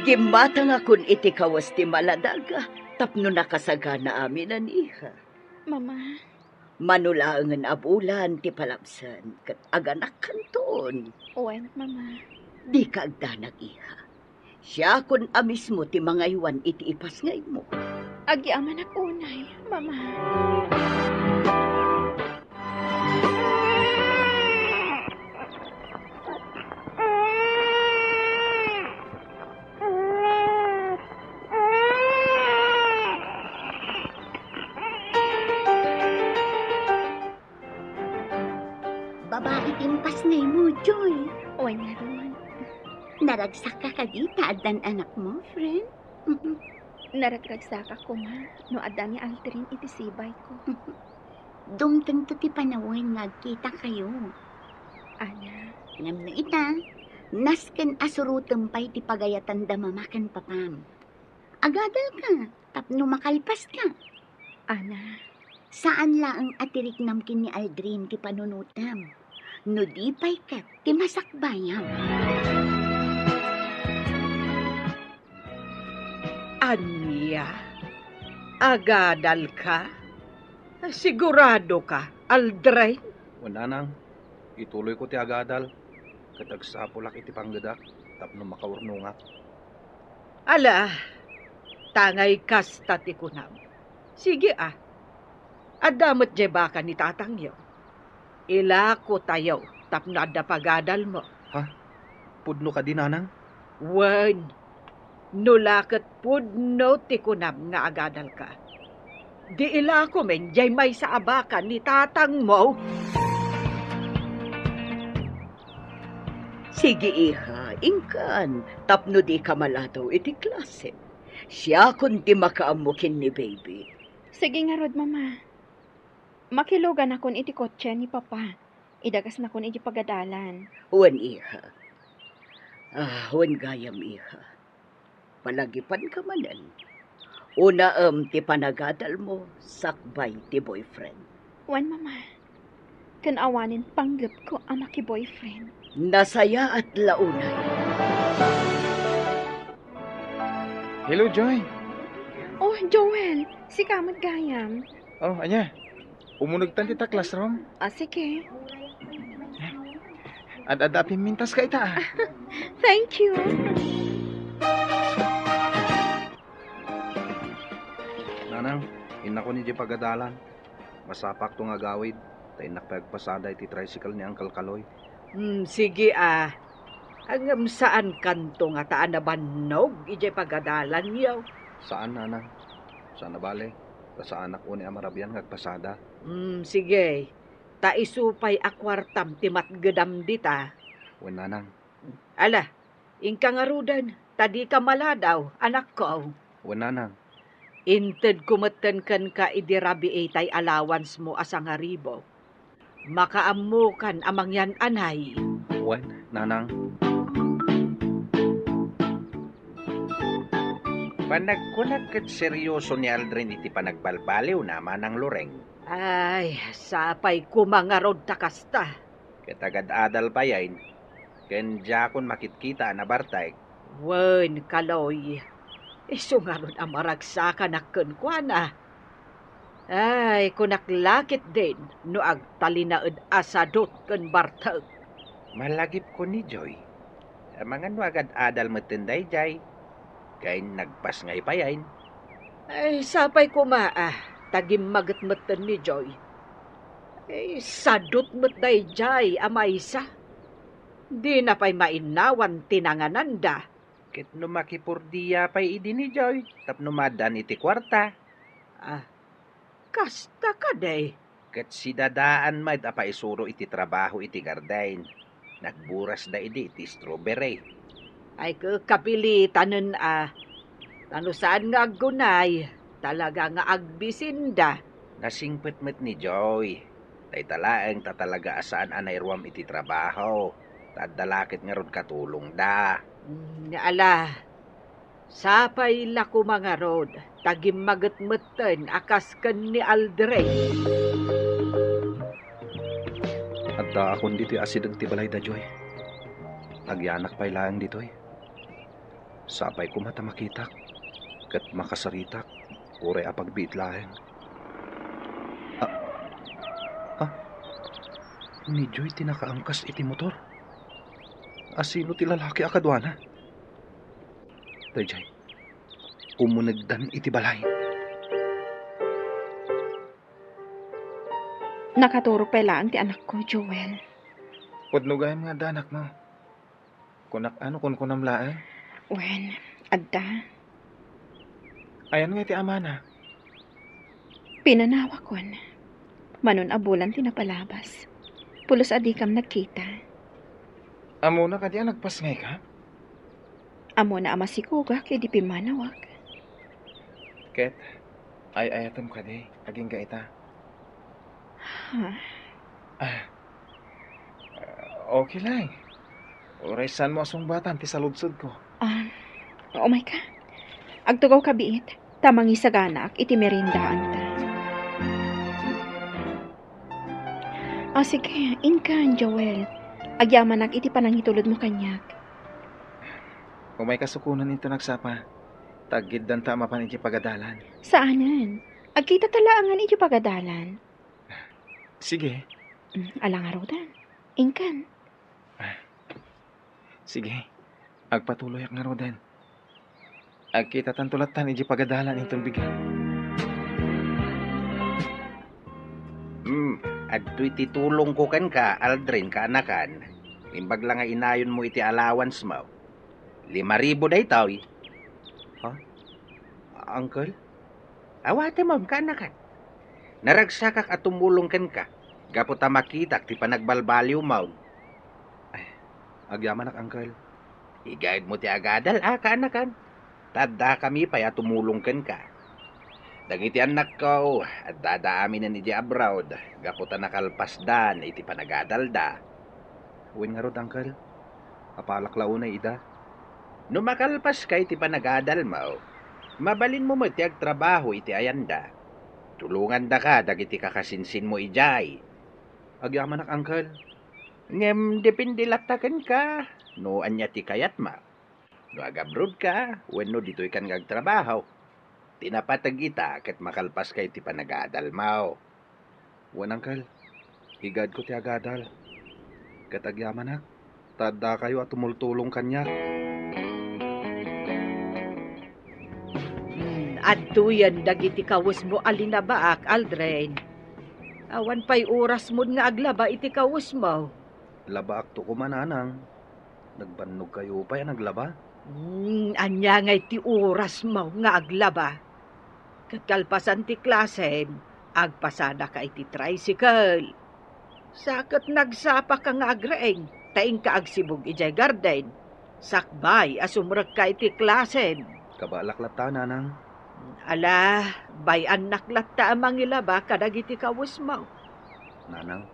Gimmatangakon iti kawes ti maladaga tapno nakasagana amin a niha. Mama. Mano laengen a bulan ti palabsen ket aganakkanton. Wen, Mama. Dika agdanag, iha. Siakon a mismo ti mangaywan iti ipasngaymo. Agyamanak unay, Mama. Babai ti impasngaymo, Joy. Wen ngarud. Naragsakka kadi ta addan anakmo, friend? Naragragsakak koma no adda ni Aldrin iti sibayko. Dumtengto ti panawen nga agkitakayo. Ana. Ngem no ita, nasken a surotem pay ti pagayatanda mama ken papam. Agadalka tapno makalpaska. Ana. Saan laeng a tiriknam ken ni Aldrin ti panunotem. No di pay ket ti masakbayam. Ania? Agadalka? Siguradoka, Aldrin? Wen, nanang, ituloyko ti agadal, ket agsapulak iti panggedak tapno makaurnongak. Ala, tangay kasta ti kunam. Sige a, adda met diay baka ni tatangyo. Ilakotayo tapno adda pagadalmo. Ha? Pudno kadi, nanang? Wen, no la ket pudno ti kunam nga agadalka, di ilakomen diay maysa a baka ni tatangmo. Sige, iha, inkan, tapno dika maladaw iti klase. Siakon ti makaammo ken ni baby. Sige ngarud, Mama. Makiluganakon iti kotse ni Papa. Idagasnakon iti pagadalan. Wen, iha. Ah, wen gayam, iha. Palagipanka manen. Unaem ti panagadalmo sakbay ti boyfriend. Wen, Mama. Ken awanen panggepko a maki-boyfriend. Nasayaat la unay. Hello, Joy. Oh, Joel. Sika met gayam. Oh, ania? Umunegtan dita classroom? Ah, sige. Ad-adda a pimmintas ka ita, ah. Thank you. Nanang, innakon idiay pagadalan. Masapakto nga agawid, ta innak pay agpasada iti tricycle ni Uncle Kaloy. Hmm, sige, ah. Ngem saankanto ngata a nabannog idiay pagadalanyo? Saan, nanang. Saan a bale, ta saanak unay a marabian nga agpasada. Hmm, sige. Ta isu pay a kuartam ti matgedam dita. Wen, nanang. Ala, Inka ngaruden, ta dika maladaw, anakko. Wen, nanang. Intedko metten kenka idi rabii tay allowance-mo a sangaribu. Makaammokan a mangyan-anay. Wen, nanang. Panagkunak ket serioso ni Aldrin iti panagbalbaliwna, Manang Loreng. Ay, sapay koma ngarud ta kasta. Ket agad-adal payen, ken diakon makitkita a nabartek. Wen, Kaloy, isu ngarud a maragsakanak kenkuana. Ay, kunak la ketdin no agtalinaed a sadut ken bartek. Malagipko ni Joy. Amangan no agad-adal metten daydiay. Ken nagpasngay payen. Ay, sapay koma a, ta gimmaget metten ni Joy. Ay, sadut met daydiay a maysa. Dina pay mainnawan ti nangananda. Ket no makipordia pay idi ni Joy tapno maaddaan iti kuarta. Ah, kasta kadi. Ket si Dadaan met a paisuro iti trabaho iti garden. Nagburasda idi iti strawberry. Ay, kekabilitanen a. Ta no saan nga aggunay, talaga nga agbisinda. Nasingpet met ni Joy. Dayta laeng ta talaga a saan a nairuam iti trabaho. Ta adda la ket ngarud katulongda. Mm, ala, sapay la koma ngarud, ta gimmaget metten a kas ken ni Aldrin. Addaakon ditoy asideg ti balay da Joy. Agyanak pay laeng ditoy. Sapay koma ta makitak, ket makasaritak, uray a pagbiit laeng. Ah, ah, ni Joy ti nakaangkas iti motor. Asino ti lalaki a kaduana? Daydiay, umunegdan iti balay. Nakaturog pay laeng ti anakko, Joel. Pudno gayam nga adda anakmo. Kunak a no kunkunam laeng? Wen, adda. Ayan nga iti amana? Pinanawakon. Manon a bulan ti napalabas. Pulos a dikam nagkita. Ammona kadi a nagpasngayka? Ammona a masikogak idi pimmanawak. Ket, ay-ayatem kadi, agingga ita? Ha? Ah, okay lang. Uray saanmo a sungbatan ti saludsodko. Ah, umayka. Agtugaw ka biit, ta mangisaganaak iti meriendaanta. Ah, sige, inkan, Joel. Agyamanak iti panangitulodmo kaniak. Umayka sukonen inton agsapa. Ta aggiddanta a mapan iti pagadalan. Saanen. Agkitata laengen iti pagadalan. Sige. Mm, ala ngaruden. Inkan. Ah, sige. Agpatuloyak ngaruden. Agkitatanto lattan iti pagadalan inton bigat. Hmm, adtoy ti tulongko kenka, Aldrin, kaanakan. Imbag la nga inayonmo iti allowance-mo. Lima ribu daytoy. Ha? Uncle? Awatem, kaanakan. Naragsakak a tumulong kenka, gapu ta makitak ti panagbalbaliwmo. Ay, agyamanak, Uncle. Igaedmo ti agadal, a, kaanakan. Ta addakami pay a tumulong kenka. Dagiti annakko, addada aminen idiay abroad, gapu ta nakalpasdan iti panagadalda. Wen ngarud, Uncle. Apalak la unay ida. No makalpaska iti panagadalmo, mabalinmo met ti agtrabaho iti ayanda. Tulongandaka dagiti kakasinsinmo idiay. Agyamanak, Uncle. Ngem depende latta kenka no ania ti kayatmo. No agabrodka wenno ditoykan nga agtrabaho, ti napateg ita ket makalpaska iti panagadalmo. Wen, Uncle. Igaedko ti agadal. Ket agyamanak, ta addakayo a tumultulong kaniak. Hmm, adtoyen dagiti kawesmo a linabaak, Aldrin. Awan pay orasmon nga aglaba iti kawesmo. Labaakto koma, nanang. Nagbannogkayo pay a naglaba? Hmm, ania ngay ti orasmo nga aglaba? Ket kalpasan ti klasem, agpasanaka iti tricycle. Sa ket nagsapaka nga agreeng, ta inka agsibug idiay garden. Sakbay a sumrekka iti klasem. Kabaelak latta, Nanang. Ala, bay-annak latta a mangilaba kadagiti kawesmo. Nanang.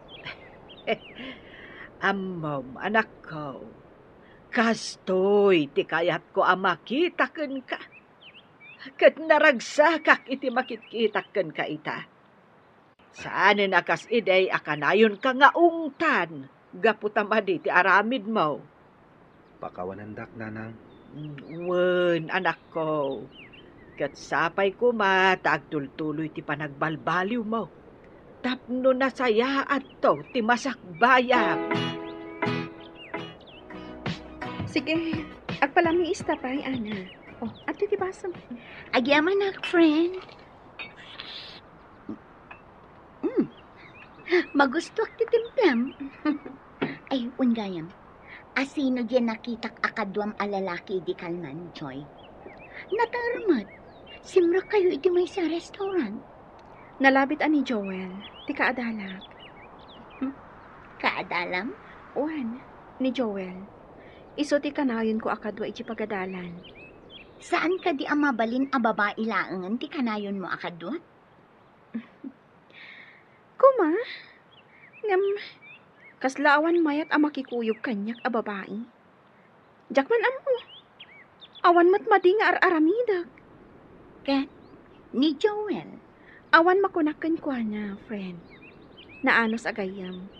Ammom, anakko, kastoy ti kayatko a makita kenka. Ket naragsakak iti makitkitak kenka ita. Saanen a kas idi a kanayonka nga ungtan gapu ta madi ti aramidmo. Pakawanendak, Nanang. Wen, anakko. Ket sapay koma ta agtultuloy ti panagbalbaliwmo tapno nasayaatto ti masakbayam. Sige, agpalamiista pay, Ana. Oh, adtoy ti baso. Agyamanak, friend. Mm. Magustuak ti timplam. Ay, wen gayam. Asino diay nakitak a kaduam a lalaki idi kalman, Joy? Nataer met. Simrekkayo iti maysa a restaurant. Nalabit a ni Joel, ti kaadalak. Hmm? Kaadalam? Wen, ni Joel. Isu ti kanayonko a kadua iti pagadalan. Saan kadi a mabalin a babai laengen ti kanayonmo a kadua? Koma, ngem kasla awan mayat a makikuyog kaniak a babai. Diak man ammo. Awan met madi nga ar-aramidek. Ket ni Joel? Awan makunak kenkuana, friend. Naanus a gayyem.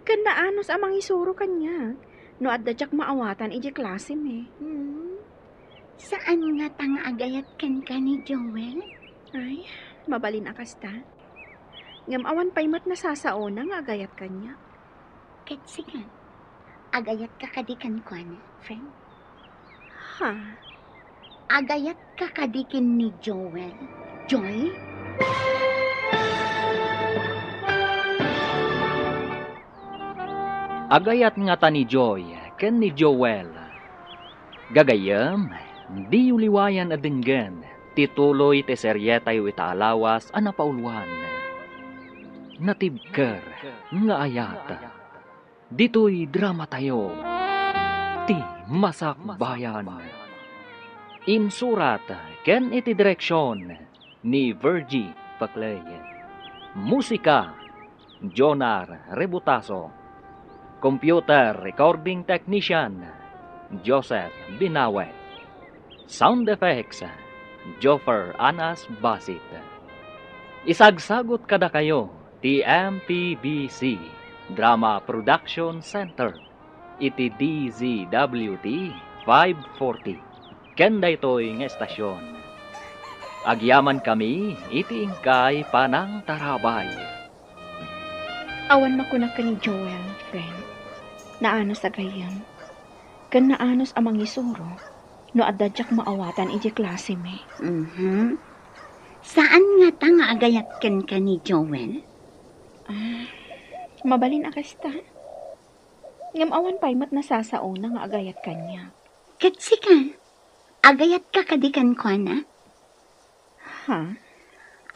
Ken naanus a mangisuro kaniak no adda diak maawatan idiay klasem. Hmm. Saan ngata nga agayat kenka ni Joel? Ay, mabalin a kasta. Ngem awan pay met nasasaona nga agayat kaniak. Ket sika, agayatka kadi kenkuana, friend? Ha? Agayatka kadi ken ni Joel, Joy? Agayat ngata ni Joy ken ni Joel. Gagayyem, diyo liwayan a denggen ti tuloy ti serietayo ita a lawas a napauluan, Natibker nga Ayat. Ditoy dramatayo, Ti Masakbayan. Insurat ken iti direksion ni Virgie Paclay. Musika, Jonar Rebutaso. Computer Recording Technician, Joseph Binawe. Sound Effects, Joffer Anas Basit. Isagsagut kadakayo ti M P B C Drama Production Center iti D Z W T five forty ken daytoy nga estasion. Agyamankami iti inkay panangtarabay. Awan makunak ken ni Joel, friend. Naanus a gayyem. Ken naanus a mangisuro no adda diak maawatan idiay klasem. Mhm. Saan ngata nga agayat kenka ni Joel? Ah, mabalin a kasta. Ngem awan pay met nasasaona nga agayat kaniak. Ket sika, agayatka kadi kenkuana? Ha?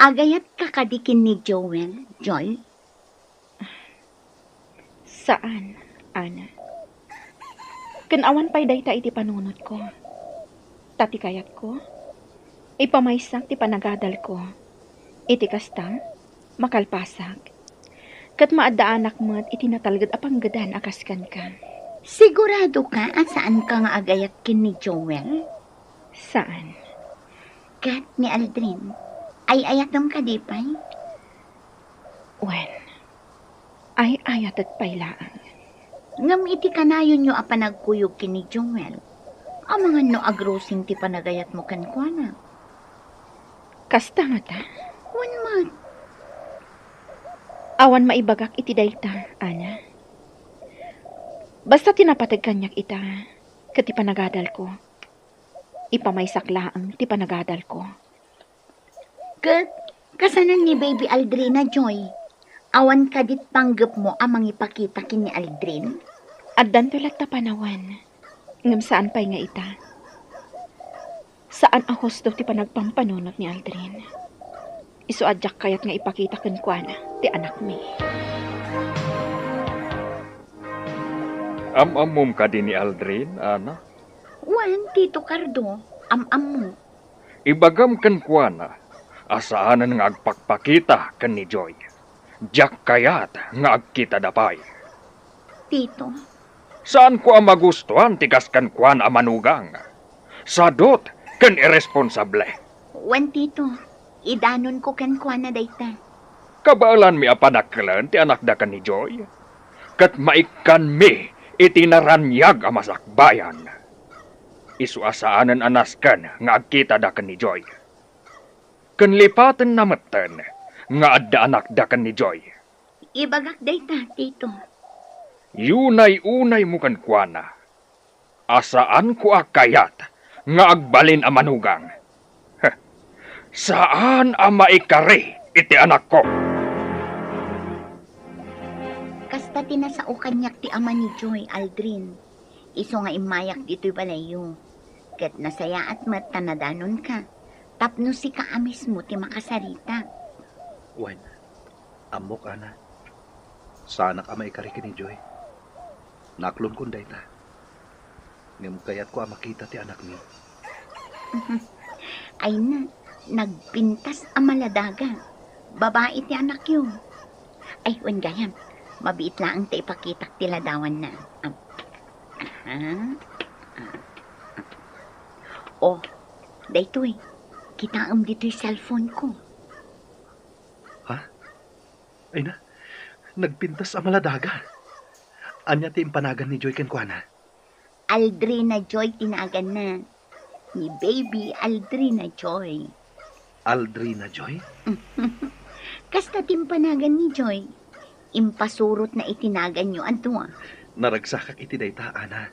Agayatka kadi ken ni Joel, Joy? Saan, Ana. Ken awan pay dayta iti panunotko. Ta ti kayatko, ipamaysak ti panagadalko. Iti kasta, makalpasak. Ket maaddaanak met iti natalged a panggedan a kas kenka. Siguradoka a saanka nga agayat ken ni Joel? Saan. Ket ni Aldrin, ay-ayatem kadi pay? Wen, ay-ayatek pay laeng. Ngem iti kanayonyo a panagkuyog ken ni Joel, amangan no agrusing ti panagayatmo kenkuana. Kasta ngata? Wen met. Awan maibagak iti dayta, Ana. Basta ti napateg kaniak ita, ket ti panagadalko. Ipamaysak laeng ti panagadalko. Ket kasano ni Baby Aldrin a, Joy? Awan kadit panggepmo a mangipakita ken ni Aldrin? Addanto latta panawen, ngem saan pay nga ita. Saan a husto ti panagpampanunot ni Aldrin. Isu a diak kayat nga ipakita kenkuana ti anakmi. Am-ammom kadi ni Aldrin, Ana? Wen, Tito Cardo, am-ammo. Ibagam kenkuana a saanen nga agpakpakita ken ni Joy. Diak kayat nga agkitada pay. Tito. Saanko a magustuan ti kas kenkuana a manugang. Sadot ken irresponsable. Wen, Tito, idanonko kenkuana dayta. Kabaelanmi a padakkelen ti anakda ken ni Joy, ket maikkanmi iti naraniag a masakbayan. Isu a saanen a nasken nga agkitada ken ni Joy. Ken lipatenna metten nga adda anakda ken ni Joy. Ibagak dayta, Tito. Yunay-unaymo kenkuana a saanko a kayat nga agbalin a manugang. Heh, saan a maikari iti anakko. Kasta ti nasao kaniak ti ama ni Joy, Aldrin. Isu nga immayak ditoy balayyo. Ket nasayaat met ta nadanonka, tapno sika a mismo ti makasarita. Wen, ammok, Ana. Saanak a maikari ken ni Joy. Naklonkon dayta. Ngem kayatko a makita ti anakmi. Ay na, nagpintas a maladaga. Babai ti anakyo. Ay, wen gayam, mabiit laeng ta ipakitak ti ladawanna. Am-, aha. Ah. Oh, daytoy. Kitaem ditoy cellphone ko. Ha? Ay na, nagpintas a maladaga. Ania ti impanagan ni Joy kenkuana? Aldrina Joy ti naganna. Ni Baby Aldrina Joy. Aldrina Joy? Kasta ti impanagan ni Joy. Impasurotna iti naganyo a dua. Naragsakak iti dayta, Ana.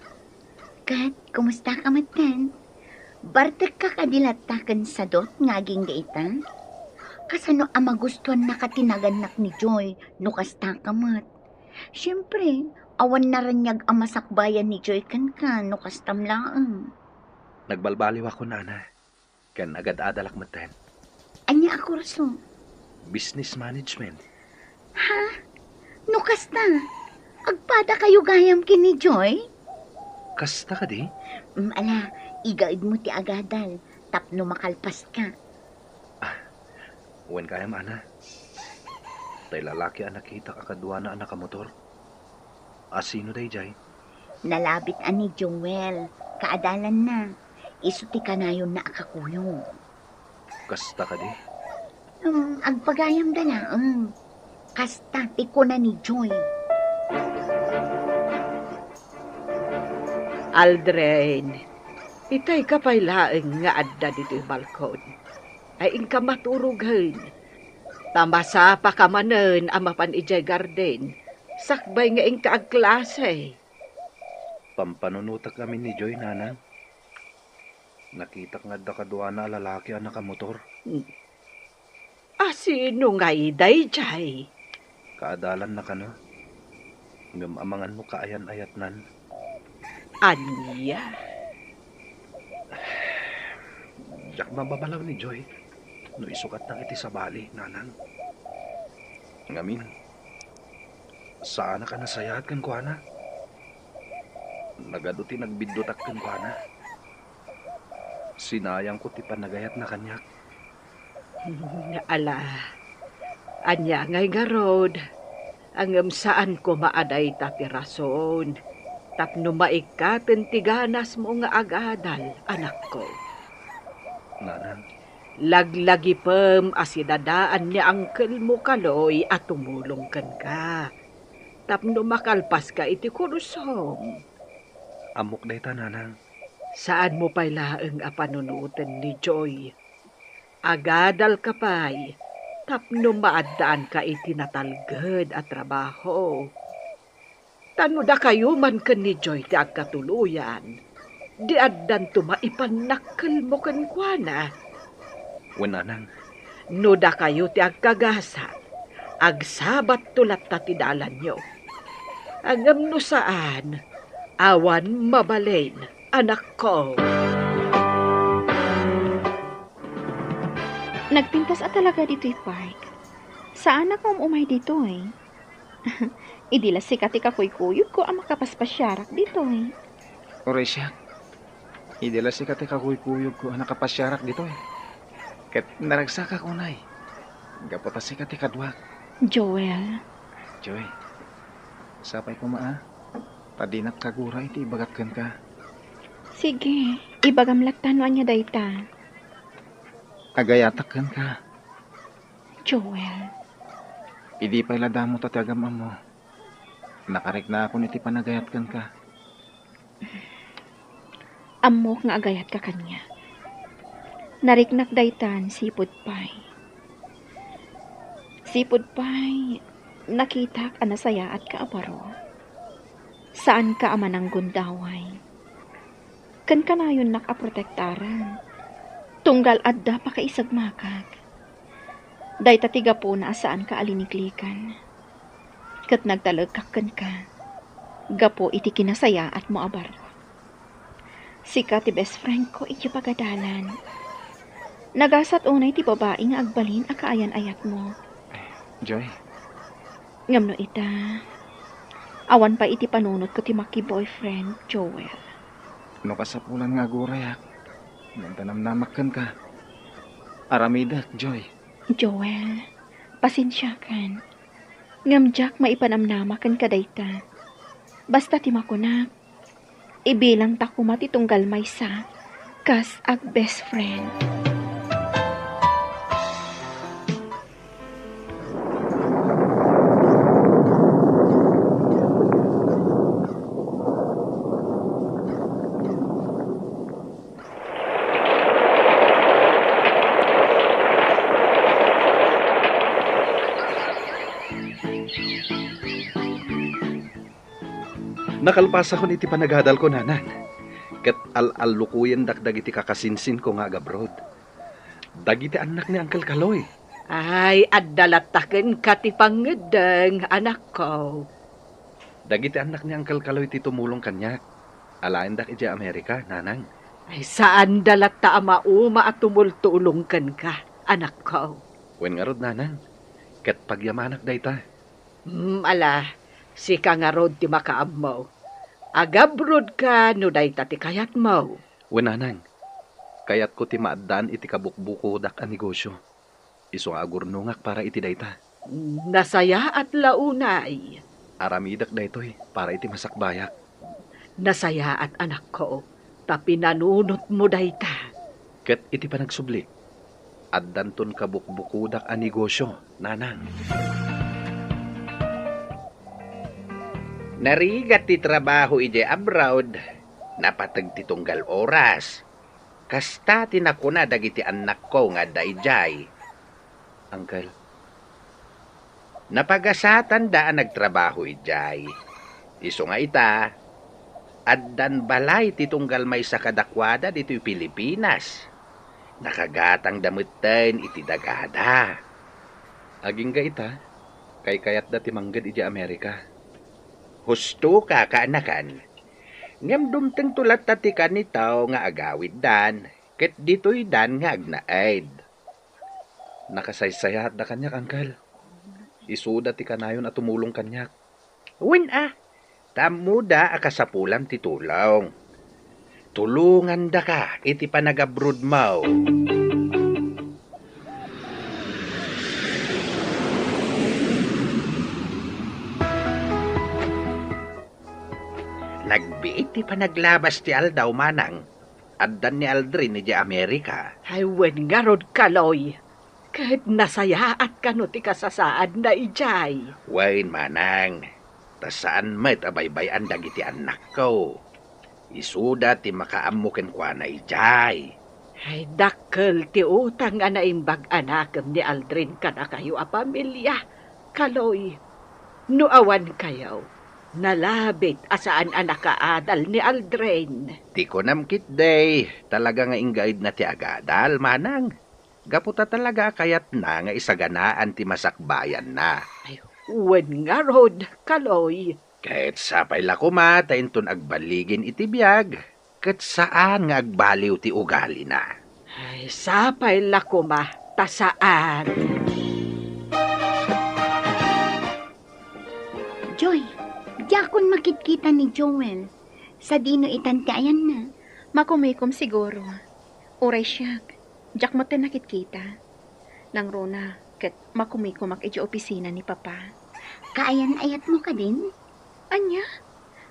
Ket, kumusta ka metten? Bartekka kadi latta ken sadot nga agingga ita? Kasano a magustuannaka ti nagannak ni Joy no kasta ka met? Siempre, awan naraniag a masakbayan ni Joy kenka no kastam laeng. Nagbalbaliwakon, Ana. Ken agad-adalak metten. Ania a kurso? Business management. Ha? No kasta, agpadakayo gayam ken ni Joy? Kasta kadi? Mm, ala, igaedmo ti agadal tapno makalpaska. Ah, wen gayam, Ana. Tay lalaki a nakitak a kaduana a nakamotor. A sino daydiay? Nalabit a ni Joel, kaadalanna. Isu ti kanayonna a kakuyog. Kasta kadi? Hmm, agpagayamda laeng. Kasta ti kuna ni Joy. Aldrin, itay ka pay laeng nga adda ditoy balkon. Ay, inka maturogen. Ta masapaka manen a mapan idiay garden, sakbay nga inka agklase. Pampanunotak amin ni Joy, Nanang. Nakitak nga adda kaduana a lalaki a nakamotor. Hmm. A sino ngay daydiay? Kaadalanna kano. Ngem amangan no kaayan-ayatnan. Ania? Diak mababalaw ni Joy no isukatnak iti sabali, Nanang. Ngamin, saanak a nasayaat kenkuana. Nagadu ti nagbiddutak kenkuana. Sinayangko ti panagayatna kaniak. Ala, ania ngay ngarud? Ngem saan koma a dayta ti rason tapno maikkaten ti ganasmo nga agadal, anakko. Nanang. Laglagipem a sidadaan ni angkelmo Kaloy a tumulong kenka tapno makalpaska iti kursom. Ammok dayta, Nanang. Saanmo pay laeng a panunoten ni Joy. Agadalka pay tapno maaddaanka iti natalged a trabaho. Ta no dakayo man ken ni Joy ti agkatuloyan, di addanto maipannakkelmo kenkuana. Wen, Nanang. No dakayo ti agkagasat, agsabatto latta ti dalanyo. Ngem no saan, awan mabalin, anakko. Nagpintas a talaga ditoy park. Saanak nga um-umay ditoy. Idi la sika ti kakuykuyogko a makapaspasiarak ditoy. Uray siak. Idi la sika ti kakuykuyogko a nakapasiarak ditoy. Ket naragsakak unay. Gapu ta sika ti kaduak. Joel. Joy, sapay koma a. Ta dinak kagura iti ibagak kenka. Sige, ibagam latta no ania dayta. Agayatak kenka. Joel. Idi pay la damo ta ti agam-ammo, nakariknakon iti panagayat kenka. Ammok nga agayatka kaniak. Nariknak daytan sipud pay. Sipud pay, nakitak a nasayaatka a baro. Saanka a mananggundaway. Ken kanayonnak a protektaran. Tunggal adda pakaisagmakak. Dayta ti gapuna a saanka a liniklikan. Ket nagtalekak kenka gapu iti kinasayaatmo a baro. Sika ti best friend ko iti pagadalan. Nagasat unay ti babai nga agbalin a kaayan-ayatmo. Joy. Ngem no ita, awan pay iti panunotko ti maki-boyfriend, Joel. No kasapulan nga agurayak, ngem ta namnamak kenka. Aramidek, Joy. Joel, pasensiakan. Ngem diak maipanamnama kenka dayta. Basta ti makunak, ibilangta koma ti tunggal maysa kas ag-best friend. Nakalpasakon iti panagadalko, nanang, ket al-allukoyendak dagiti kakasinsinko nga agabroad. Dagiti annak ni Uncle Kaloy. Ay, adda latta kenka ti pangngeddeng, anakko. Dagiti annak ni Uncle Kaloy ti tumulong kaniak. Alaendak idiay Amerika, nanang. Ay, saanda latta a mauma a tumultulong kenka, anakko. Wen ngarud, nanang, ket pagyamanak dayta. Hmm, ala, sika ngarud ti makaammo. Agabrodka no dayta ti kayatmo. Wen, nanang, kayatko ti maaddaan iti kabukbukodak a negosio. Isu nga agurnongak para iti dayta. Nasayaat la unay. Aramidek daytoy para iti masakbayak. Nasayaat, anakko, ta pinanunotmo dayta. Ket iti panagsublik, addanton kabukbukodak a negosio, nanang. Narigat ti trabaho idiay abroad, napateg ti tunggal oras. Kasta ti nakuna dagiti annakko nga adda idiay. Uncle. Napagasatanda a nagtrabaho idiay. Isu nga ita, addan balay ti tunggal maysa kadakuada ditoy Pilipinas. Nakagatangda metten iti dagada. Agingga ita, kaykayatda ti mangged idiay Amerika. Husto ka, kaanakan. Ngem dumtengto latta ti kanitaw nga agawiddan, ket ditoydan nga agnaed. Nakasaysayaatda kaniak, Uncle. Isuda ti kanayon a tumulong kaniak. Wen a, ta ammoda a kasapulan ti tulong. Tulongandaka iti panagabrodmo. Nagbiit ti panaglabas ti aldaw, manang. Addan ni Aldrin idiay Amerika. Ay, wen ngarud, Kaloy. Ket nasayaat kano ti kasasaadna idiay? Wen, manang. Ta saan met a baybay-an dagiti annakko. Isuda ti makaammo kenkuana idiay. Ay, dakkel ti utang a naimbag a nakem ni Aldrin kadakayo a pamilia, Kaloy. No awan kayo, nalabit a saan a nakaadal ni Aldrin. Ti kunam ketdi, talaga nga inggaidna ti agadal, manang. Gapu ta talaga a kayatna nga isaganaan ti masakbayanna. Ay, wen ngarud, Kaloy. Ket sapay la koma ta inton agballigin iti biag, ket saan nga agbaliw ti ugalina. Ay, sapay la koma ta saan. Joy, diakon makitkita ni Joel. Sadino itan ti ayanna? Makumikom siguro. Uray siak, diak met nakitkita. Nangruna ket makumikomak idiay opisina ni Papa. Kaayan-ayatmo kadin? Ania?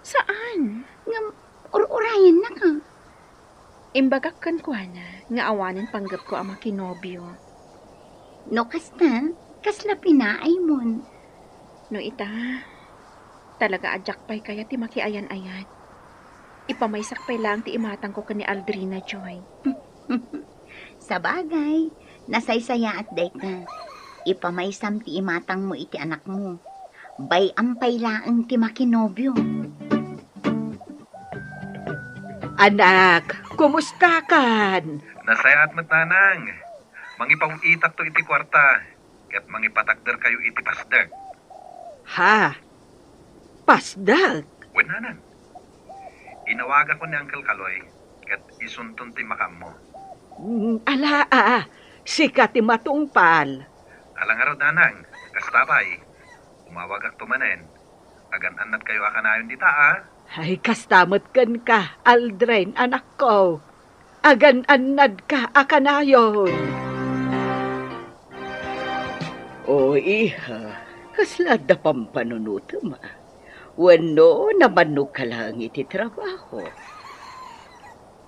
Saan? Ngem ur-urayennaka. Imbagak kenkuana nga awanen panggepko a makinobio. No kasta, kasla pinaaymon? No ita, talaga a diak pay kayat ti makiayan-ayat. Ipamaysak pay laeng ti imatangko ken ni Aldrina, Joy. Sabagay, nasaysayaat dayta. Ipamaysam ti imatangmo iti anakmo. Bay-am pay laeng ti makinobio. Anak, kumustakan? Nasayaat met, Nanang. Mangipaw-itakto iti kuarta, ket mangipatakderkayo iti pasdek. Ha? Pasdek? Wen, Nanang. Inawagakon ni Uncle Kaloy, ket isunton ti makaammo. Mm, ala, a, sika ti matungpal. Ala ngarud, Nanang, kasta pay. Umawagakto manen. Agan-annadkayo a kanayon dita, a? Ay, kasta met kenka, Aldrin, anakko. Agan-annadka a kanayon. O, iha, kasla adda pampanunotem, a? Wenno namannogka laeng iti trabaho?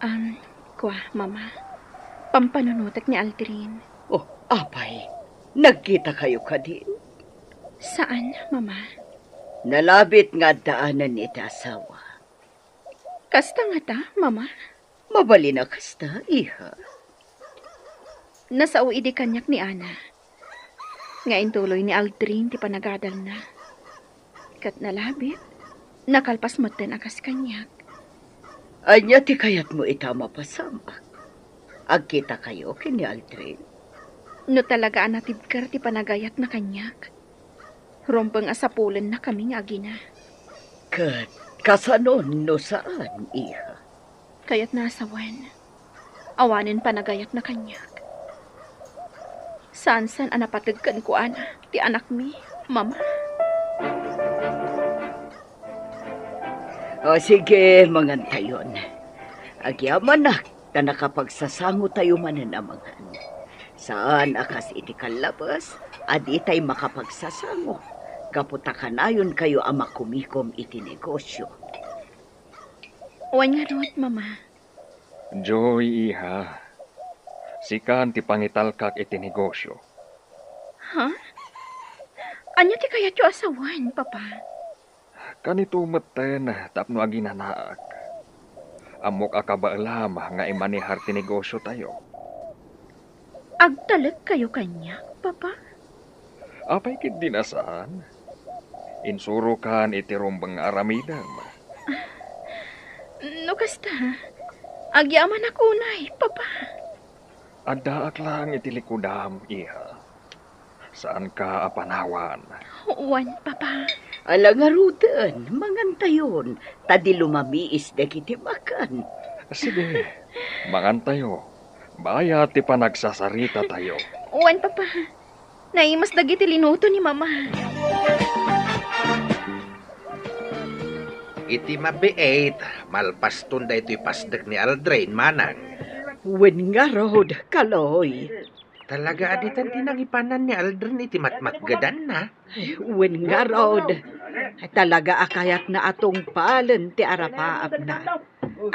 Am, kua, Mama. Pampanunotek ni Aldrin. Oh, apay, nagkitakayo kadin? Saan, Mama. Nalabit nga addaanen iti asawa. Kasta ngata, Mama? Mabalin a kasta, iha. Nasao idi kaniak ni Ana nga intuloy ni Aldrin ti panagadalna. Ket nalabit, nakalpas metten a kas kaniak. Ania ti kayatmo ita a mapasamak? Agkitakayo ken ni Aldrin? No talaga a natibker ti panagayatna kaniak, rumbeng a sapulennakami nga agina. Ket kasanon no saan, iha? Kayatna a sawen, awanen panagayatna kaniak. Saansan a napateg kenkuana ti anakmi, Mama. O, sige, mangantayon. Agyamanak, ta nakapagsasangotayo manen a mangan. Saan a kas iti kallabes a ditay makapagsasango, gapu ta kanayonkayo a makumikom iti negosio. Wen ngarud, Mama. Joy, iha, sikan ti pangitalkak iti negosio. Ha? Ania ti kayatyo a sawen, Papa? Kanito metten tapno aginanaak. Ammok a kabaelam nga imanehar ti negosiotayo. Agtalekkayo kaniak, Papa? Apay ketdi a saan? Insurokan iti rumbeng nga aramidem. No kasta, agyamanak unay, Papa. Addaak laeng iti likudam, iha. Saanka a panawan. Wen, Papa. Ala ngaruden, mangantayon, ta di lumamiis dagiti makan. Sige, mangantayo. Bayat ti panagsasaritatayo. Wen, Papa. Naimas dagiti linuto ni Mama. Iti mabiit, malpaston daytoy pasdek ni Aldrin, manang. Wen ngarud, Kaloy. Talaga a ditan ti nangipanan ni Aldrin iti matmatgedanna. Wen ngarud, talaga a kayatna a tungpalen ti arapaapna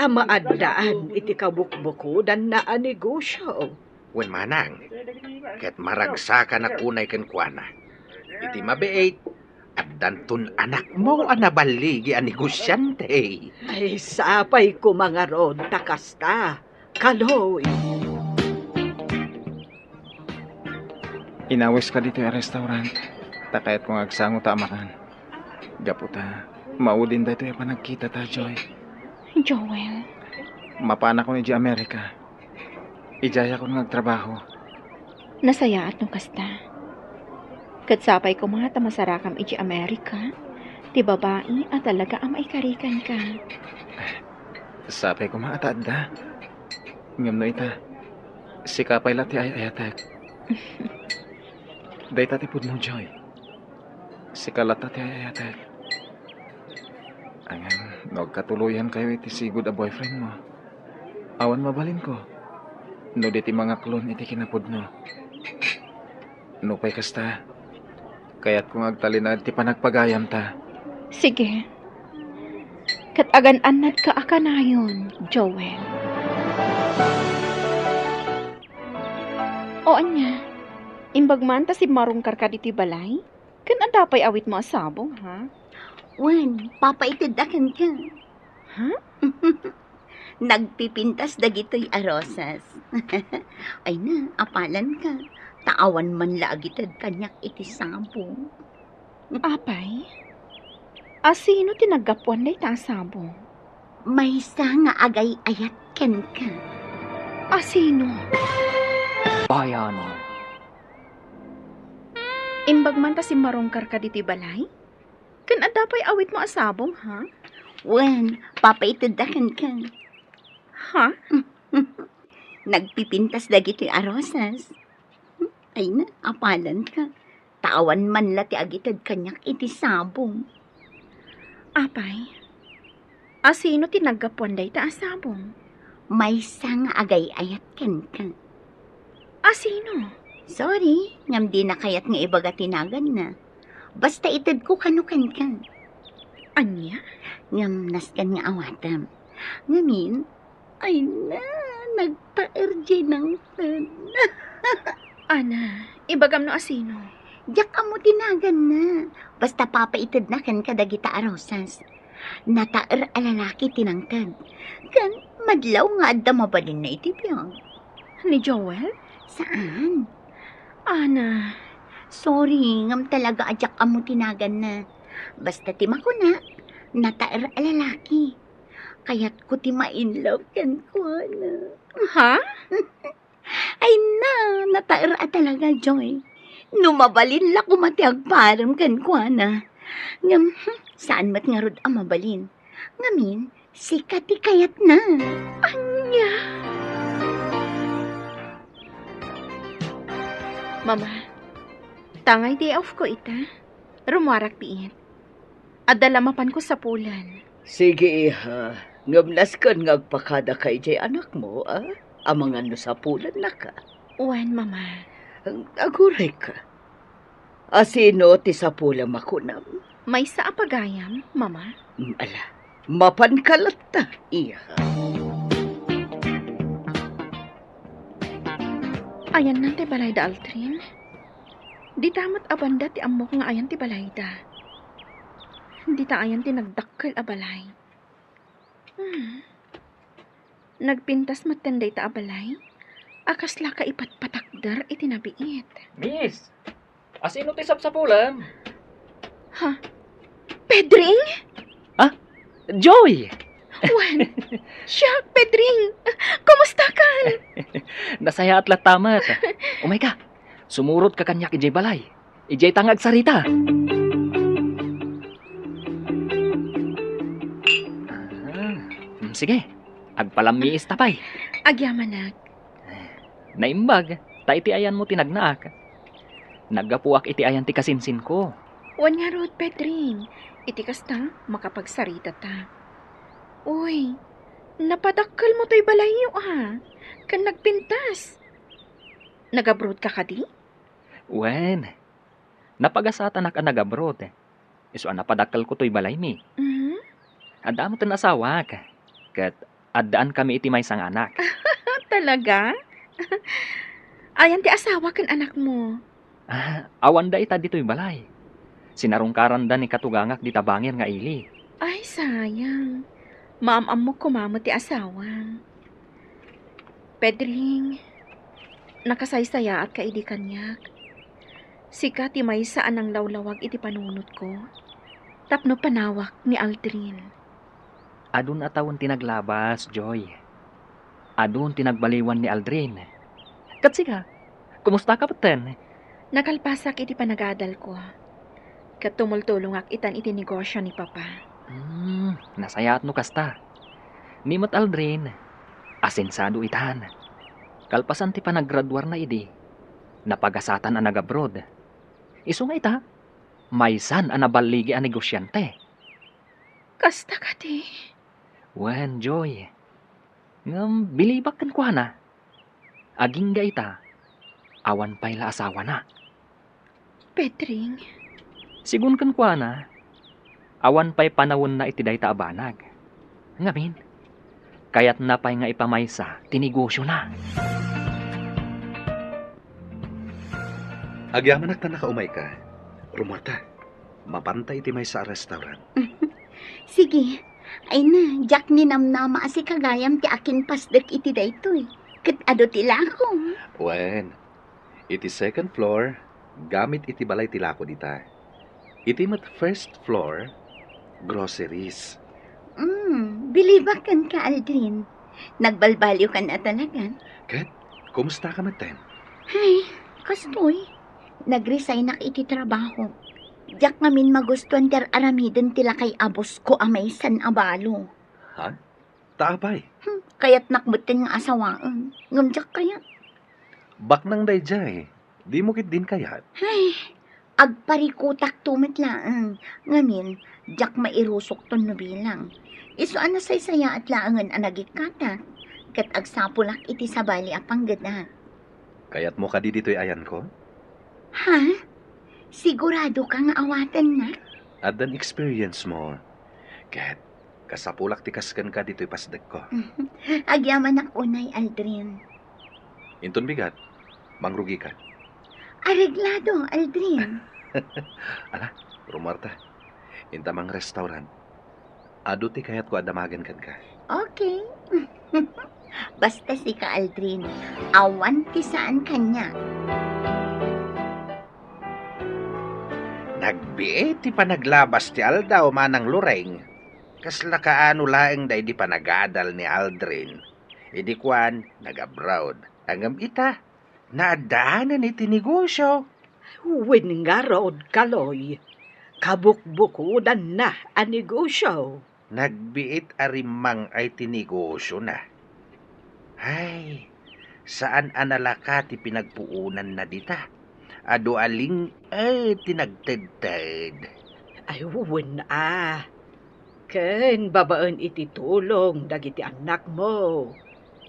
a maaddaan iti kabukbukodanna a negosio. Wen manang, ket maragsakanak unay kenkuana. Iti mabiit, addanton anakmo a naballigi a negosiante. Ay, sapay koma ngarud ta kasta. Kaloy. Inawiska ditoy a restaurant, ta kayatko nga agsangota a makan. Gapu ta, maudin daytoy a panagkitata, Joy. Joel. Mapanakon idiay Amerika. Idiayakon nga agtrabaho. Nasayaat no kasta. Ket sapay koma ta masarakam idiay Amerika, ti babai a talaga a maikarikanka. Sapay koma a ta adda. Ngem no ita, sika pay la ti ay-ayatek. Dayta ti pudno, Joy. Sika latta ti ay-ayatek. Ngem no agkatuloyankayo iti sigud a boyfriendmo, Awan mabalinko no di ti mangaklon iti kinapudno. Nupay kasta, kayatko nga agtalinaed ti panagpagayamta. Sige. Ket agan-annadka a kanayon, Joel. O ania, imbag man ta simmarungkarka ditoy balay? Ken adda pay awitmo a sabong, ha? Wen, papaitedda kenka. Ha? Nagpipintas dagitoy a rosas. Ay na, apalanka. Ta awan man la agited kaniak iti sabong. Apay? Asino ti naggapuan dayta a sabong? Maysa nga agay-ayat kenka. Asino? Bayan. Imbag man ta simmarungkarka ditoy balay? Ken adda pay awitmo a sabong, ha? Wen, papaitedda kenka. Ha? Nagpipintas dagitoy a rosas. Ay na, apalanka. Ta awan man la ti agited kaniak iti sabong. Apay, asino ti naggapuan dayta a sabong? Maysa nga agay-ayat kenka. Asino? Sorry, ngem dina kayat nga ibaga ti naganna. Basta itedko kano kenka. Ania? Ngem nasken nga awatem. Ngamin, ay na, nagtaer diay nangted. Ana, ibagam no asino? Diak ammo ti naganna. Basta papaitedna kenka dagita a rosas. Nataer a lalaki ti nangted. Ken madlaw nga adda mabalinna iti biag. Ni Joel? Saan? Ana. Sorry, ngem talaga a diak ammo ti naganna. Basta ti makuna, nataer a lalaki. Kayatko ti ma-in love kenkuana. Ha? Ay na, nataer a talaga, Joy. No mabalin la koma ti agparem kenkuana. Ngem, hmm, saan met ngarud a mabalin. Ngamin, sika ti kayatna. Ania? Mama, tangay day off ko ita. Rummuarak biit. Adda la mapanko sapulen. Sige, iha. Ngem nasken nga agpakadaka idiay anakmo, a? Amangan no sapulennaka. Wen, Mama. Agurayka. Asino ti sapulem a kunam? Maysa a pagayam, Mama. Mm, ala, mapanka latta, iha. Ayanna ti balayda, Aldrin. Dita met a banda ti ammok nga ayan ti balayda. Dita ayan ti nagdakkel a balay. Hmm. Nagpintas metten dayta a balay a kasla kaipatpatakder iti nabiit. Miss, asino ti sapsapulem? Ha? Pedring? Ha? Joy! Wen, siak, Pedring. Kumustakan? Nasayaat latta met. Umayka, sumurotka kaniak idiay balay. Idiay ta nga agsarita. Ah, mm, sige. Agpalammiista pay. Agyamanak. Naimbag, ta iti ayanmo ti nagnaak. Naggapuak iti ayan ti kasinsinko. Wen ngarud, Pedring. Iti kasta, makapagsaritata. Uy, napadakkelmo toy balayyo, a. Ken nagpintas. Nagabroadka kadi? Wen, napagasatanak a nagabroad. Isu a napadakkelko toy balaymi. Mhm. Adda metten asawak, ket addaan kami iti maysa nga anak. Talaga? Ayan ti asawa ken anakmo? Ah, awanda ita ditoy balay. Sinarungkaranda ni katugangak dita bangir nga ili. Ay, sayang. Maam-ammok koma met ti asawam. Pedring, nakasaysayaatka idi kaniak. Sika ti maysa a nanglawlawag iti panunotko tapno panawak ni Aldrin. Adun a tawen ti naglabas, Joy. Adun ti nagbaliwan ni Aldrin. Ket sika, kumustaka metten? Nakalpasak iti panagadalko. Ket tumultulongak itan iti negosio ni Papa. Hmm, nasayaat no kasta. Ni met Aldrin, asensado itan. Kalpasan ti panagraduarna idi, napagasatan a nagabroad. Isu nga ita, maysan a naballigi a negosiante. Kasta kadi? Wen, Joy. Ngem bilibak kenkuana. Agingga ita, awan pay la asawana. Petring. Sigun kenkuana, awan pay panawenna iti dayta a banag. Ngamin, kayatna pay nga ipamaysa ti negosiona. Agyamanak ta nakaumayka. Rumuarta. Mapanta iti maysa a restaurant. Sige. Ay na, diak ninamnama a sika gayam ti akinpasdek iti daytoy. Ket adu ti lakom. Wen, iti second floor, gamit iti balay ti lako dita. Iti met first floor, groceries. Mm, bilibak kenka, Aldrin. Nagbalbaliwkan a talaga. Ket, kumusta ka metten? Ay, kastoy. Nagresignak iti trabaho. Diak ngamin magustuan ti ar-aramiden ti lakay a boss ko a maysan a balo. Ha? Ta apay? Hmm, kayatnak metten nga asawaen. Ngem diak kayat. Baknang daydiay. Dimo ketdin kayat? Ay, agparikutakto met laeng. Ngamin, diak mairusokto no bilang. Isu a nasaysayaat laengen a nagikkatak, ket agsapulak iti sabali a panggedak. Kayatmo kadi ditoy ayanko? Ha? Sigurado ka nga awatennak? Addan experience mo. Ket kasapulak ti kas kenka ditoy pasdekko. Agyamanak unay, Aldrin. Inton bigat, mangrugika. Areglado, Aldrin. Ala, rumuarta. Inta mangrestaurant. Adu ti kayatko a damagen kenka. Okay. Basta sika, Aldrin, awan ti saan kaniak. Nagbiit ti panaglabas ti aldaw, Manang Loreng. Kasla kaano laeng daydi panagadal ni Aldrin. Idi kuan, nag-abroad. Ngem ita, naaddaanen iti negosio. Wen ngarud, Kaloy, kabukbukodanna a negosio. Nagbiit a rimmang-ay ti negosiona. Ay, saan a nalaka ti pinagpuonanna dita. Adu a ling-, ay, ti nagtedted. Ay, wen a. Ken babaen iti tulong dagiti annakmo,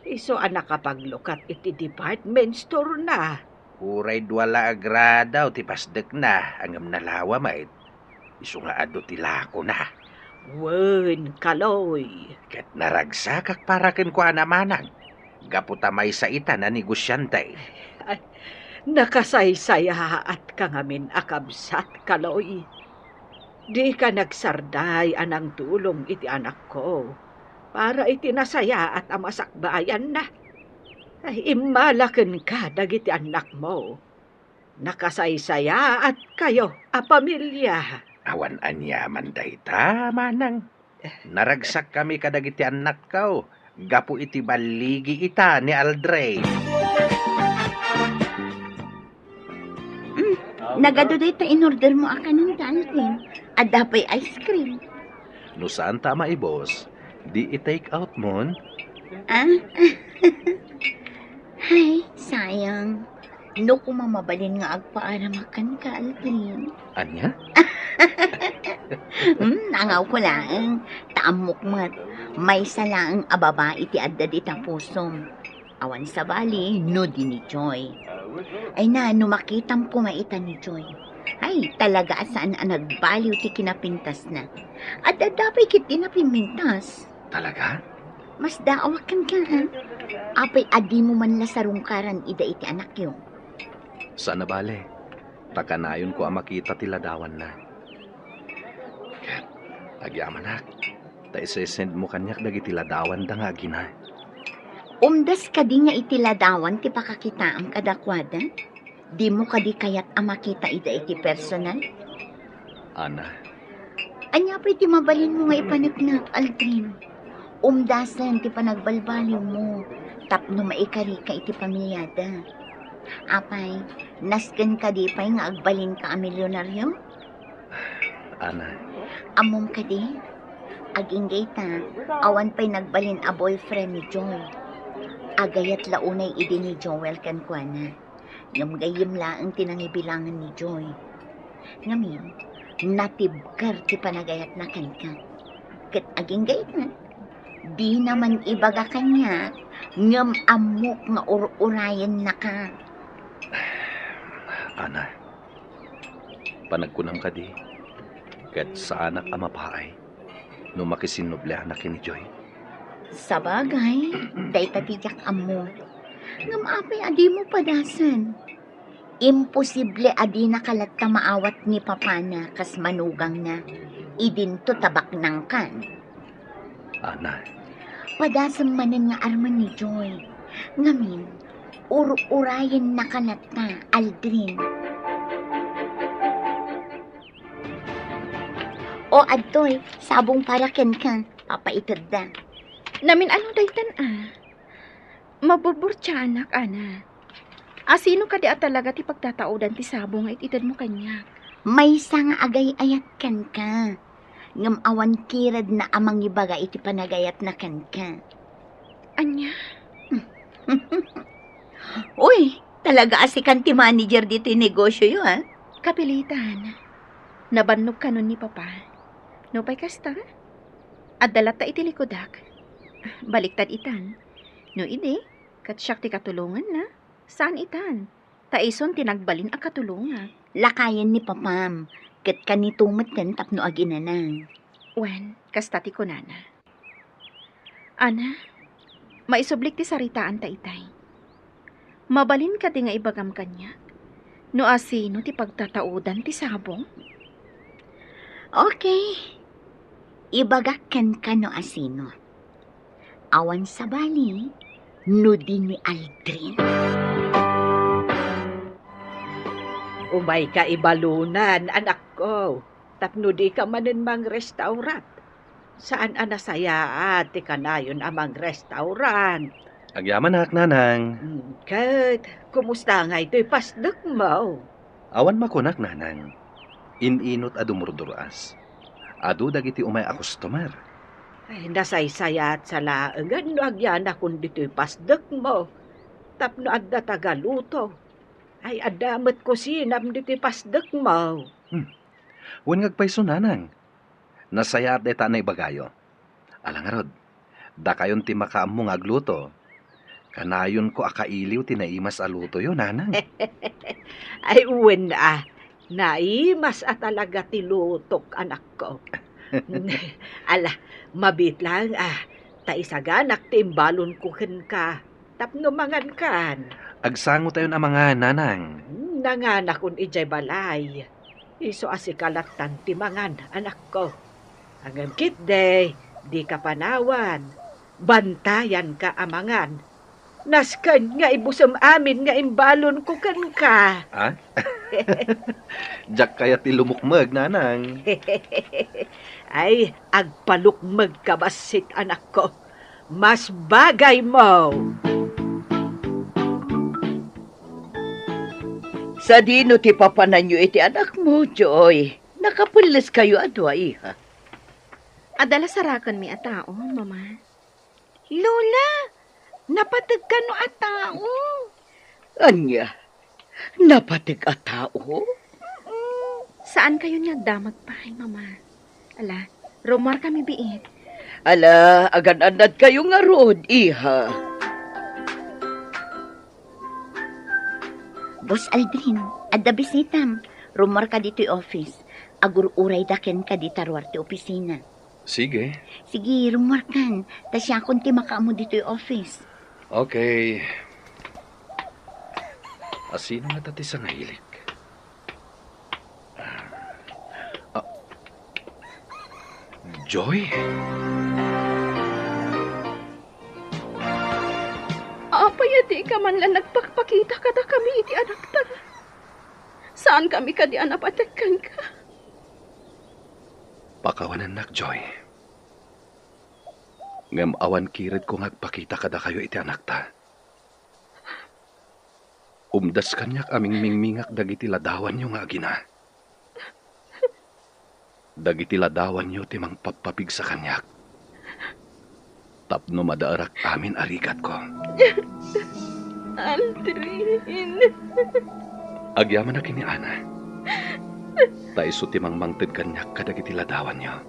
isu a nakapaglukat iti department store-na. Uray dua la a gradaw ti pasdekna, ngem nalawa met. Isu nga adu ti lakona. Wen, Kaloy. Ket naragsakak para kenkuana, Manang, gapu ta maysa ita a negosiante. Ay, nakasaysayaat ka ngamin a kabsat, Kaloy. Dika nagsarday a nangtulong iti anakko para iti nasayaat a masakbayanna. Ay, immala kenka dagiti annakmo. Nakasaysayaatkayo a pamilia. Awan aniaman dayta, Manang. Naragsakkami kadagiti annakko gapu iti balligi ita ni Aldrin. Mm, nagadu dayta inordermo a kanen, Aldrin. Adda pay ice cream. No saanta a maibus, di i-take out mon? Ah? Ay, sayang. No koma mabalin nga agpaaramakan ka, Aldrin. Ania? Hmm, nangawko laeng. Ta ammok met, maysa laeng a babai ti adda dita pusom. Awan sabali, no di ni Joy. Ay na, no makitam koma ita ni Joy. Ay, talaga a saan a nagbaliw ti kinapintasna. Adda pay ket di napimmintas. Talaga? Masdaawak kenka, ha? Apay a dimo man la sarungkaran ida iti anakyo? Saan a bale, ta kanayonko a makita ti ladawanna. Ket agyamanak, ta isesendmo kaniak dagiti ladawanda nga agina. Umdas kadi nga iti ladawan ti pakakitaam kadakuada? Dimo kadi kayat a makita ida iti personal? Ana. Ania pay ti mabalinmo nga ipaneknek, Aldrin? Umdasen ti panagbalbaliwmo tapno maikarika iti pamiliada. Apay, nasken kadi pay nga agbalinka a milionario? Ana. Ammom kadi? Agingga ita, awan pay nagbalin a boyfriend ni Joy. Agayat la unay idi ni Joel kenkuana. Ngem gayyem laeng ti nangibilangen ni Joy. Ngamin, natibker ti panagayatna kenka. Ket agingga ita, Dina man ibaga kaniak, ngem ammok nga ur-urayennaka. Ana, panagkunam kadi, ket saanak a mapaay no makisinnublianak ken ni Joy? Sabagay, dayta ti diak ammo. Ngem apay a dimo padasen? Imposible a dinaka latta maawat ni papana kas manugangna. Idinto ta baknangkan. Ana. Padasem manen nga armen ni Joy. Ngamin, ur-urayennaka latta, Aldrin. O, adtoy, sabong para kenka, papaitedda. Namin ano daytan a? Maburburtiaanak, Ana. A, sino kadi a talaga ti pagtataodan ti sabong nga it-itedmo kaniak? Maysa nga agay-ayat kenka, ngem awan kiredna a mangibaga iti panagayatna kenka. Ania? Uy, talaga a sikan ti manager ditoy negosioyo, a? Kapilitan. Nabannog kanon ni Papa. Nupay kasta, adda latta iti likudak. Baliktad itan. No idi, ket siak ti katulonganna, saan itan, ta isun ti nagbalin a katulongak. Lakayen ni Papam, ket kanito metten tapno aginana. Wen, kasta ti kunana. Ana, maisublik ti saritaanta itay. Mabalin kadi nga ibagam kaniak no asino ti pagtataodan ti sabong? Okay. Ibagak kenka no asino. Awan sabali no di ni Aldrin. Umayka ibalunan, anakko, tapno dika manen mangrestaurant. Saan a nasayaat ti kanayon a mangrestaurant. Agyamanak, Nanang. Mm, ket, kumusta ngay toy pasdekmo? Awan makunak, Nanang. In-inut a dumurdur-as. Adu dagiti umay a customer. Ay, nasaysayaat sa laengen no agyanakon ditoy pasdekmo. Tapno adda tagaluto. Ay, adda met kusinam ditoy pasdekmo. Hmm. Wen nga agpayso, Nanang. Nasayaat dayta a naibagayo. Ala ngarud, dakayon ti makaammo nga agluto. Kanayonko a kailiw ti naimas a lutoyo, Nanang. Ay, wen a, naimas a talaga ti lutok, anakko. Ala, mabiit laeng a, ta isaganak ti imbalonko kenka tapno mangankan. Agsangotayon a mangan, Nanang. Hmm, nanganakon idiay balay. Isu a sika lattan ti mangan, anakko. Ngem ketdi, dika panawan. Bantayanka a mangan. Nasken nga ibusem amin nga imbalonko kenka. Ah? Diak kayat ti lumukmeg, Nanang. Ay, agpalukmegka bassit, anakko. Mas bagaymo. Sadino ti papananyo iti anakmo, Joy? Nakapelleskayo a dua, iha. Adda la sarakenmi a tao, Mama. Lola, napateg kano a tao? Ania? Napateg a tao? Mm-mm. Saankayon nga agdamag pay, Mama. Ala, rummuarkami biit. Ala, agan-annadkayo ngarud, iha. Boss Aldrin, adda bisitam. Rummuarka ditoy office. Agur-urayda kenka dita ruar ti opisina. Sige. Sige, rummuarkan. Ta siakon ti makaammo ditoy office. Okay. Asino ngata ti sangahilik? Ah. Joy? Apay a dika man la nagpakpakita kadakami iti anakta? Saankami kadi a napateg kenka? Pakawanennak, Joy. Ngem awan kiredko nga agpakita kadakayo iti anakta. Umdas kaniak a mingmingmingak dagiti ladawanyo nga agina. Dagiti ladawanyo ti mangpappapigsa kaniak tapno madaerak amin a rigatko. Aldrin. Agyamanak ken ni Ana. Ta isu ti mangmangted kaniak kadagiti ladawanyo.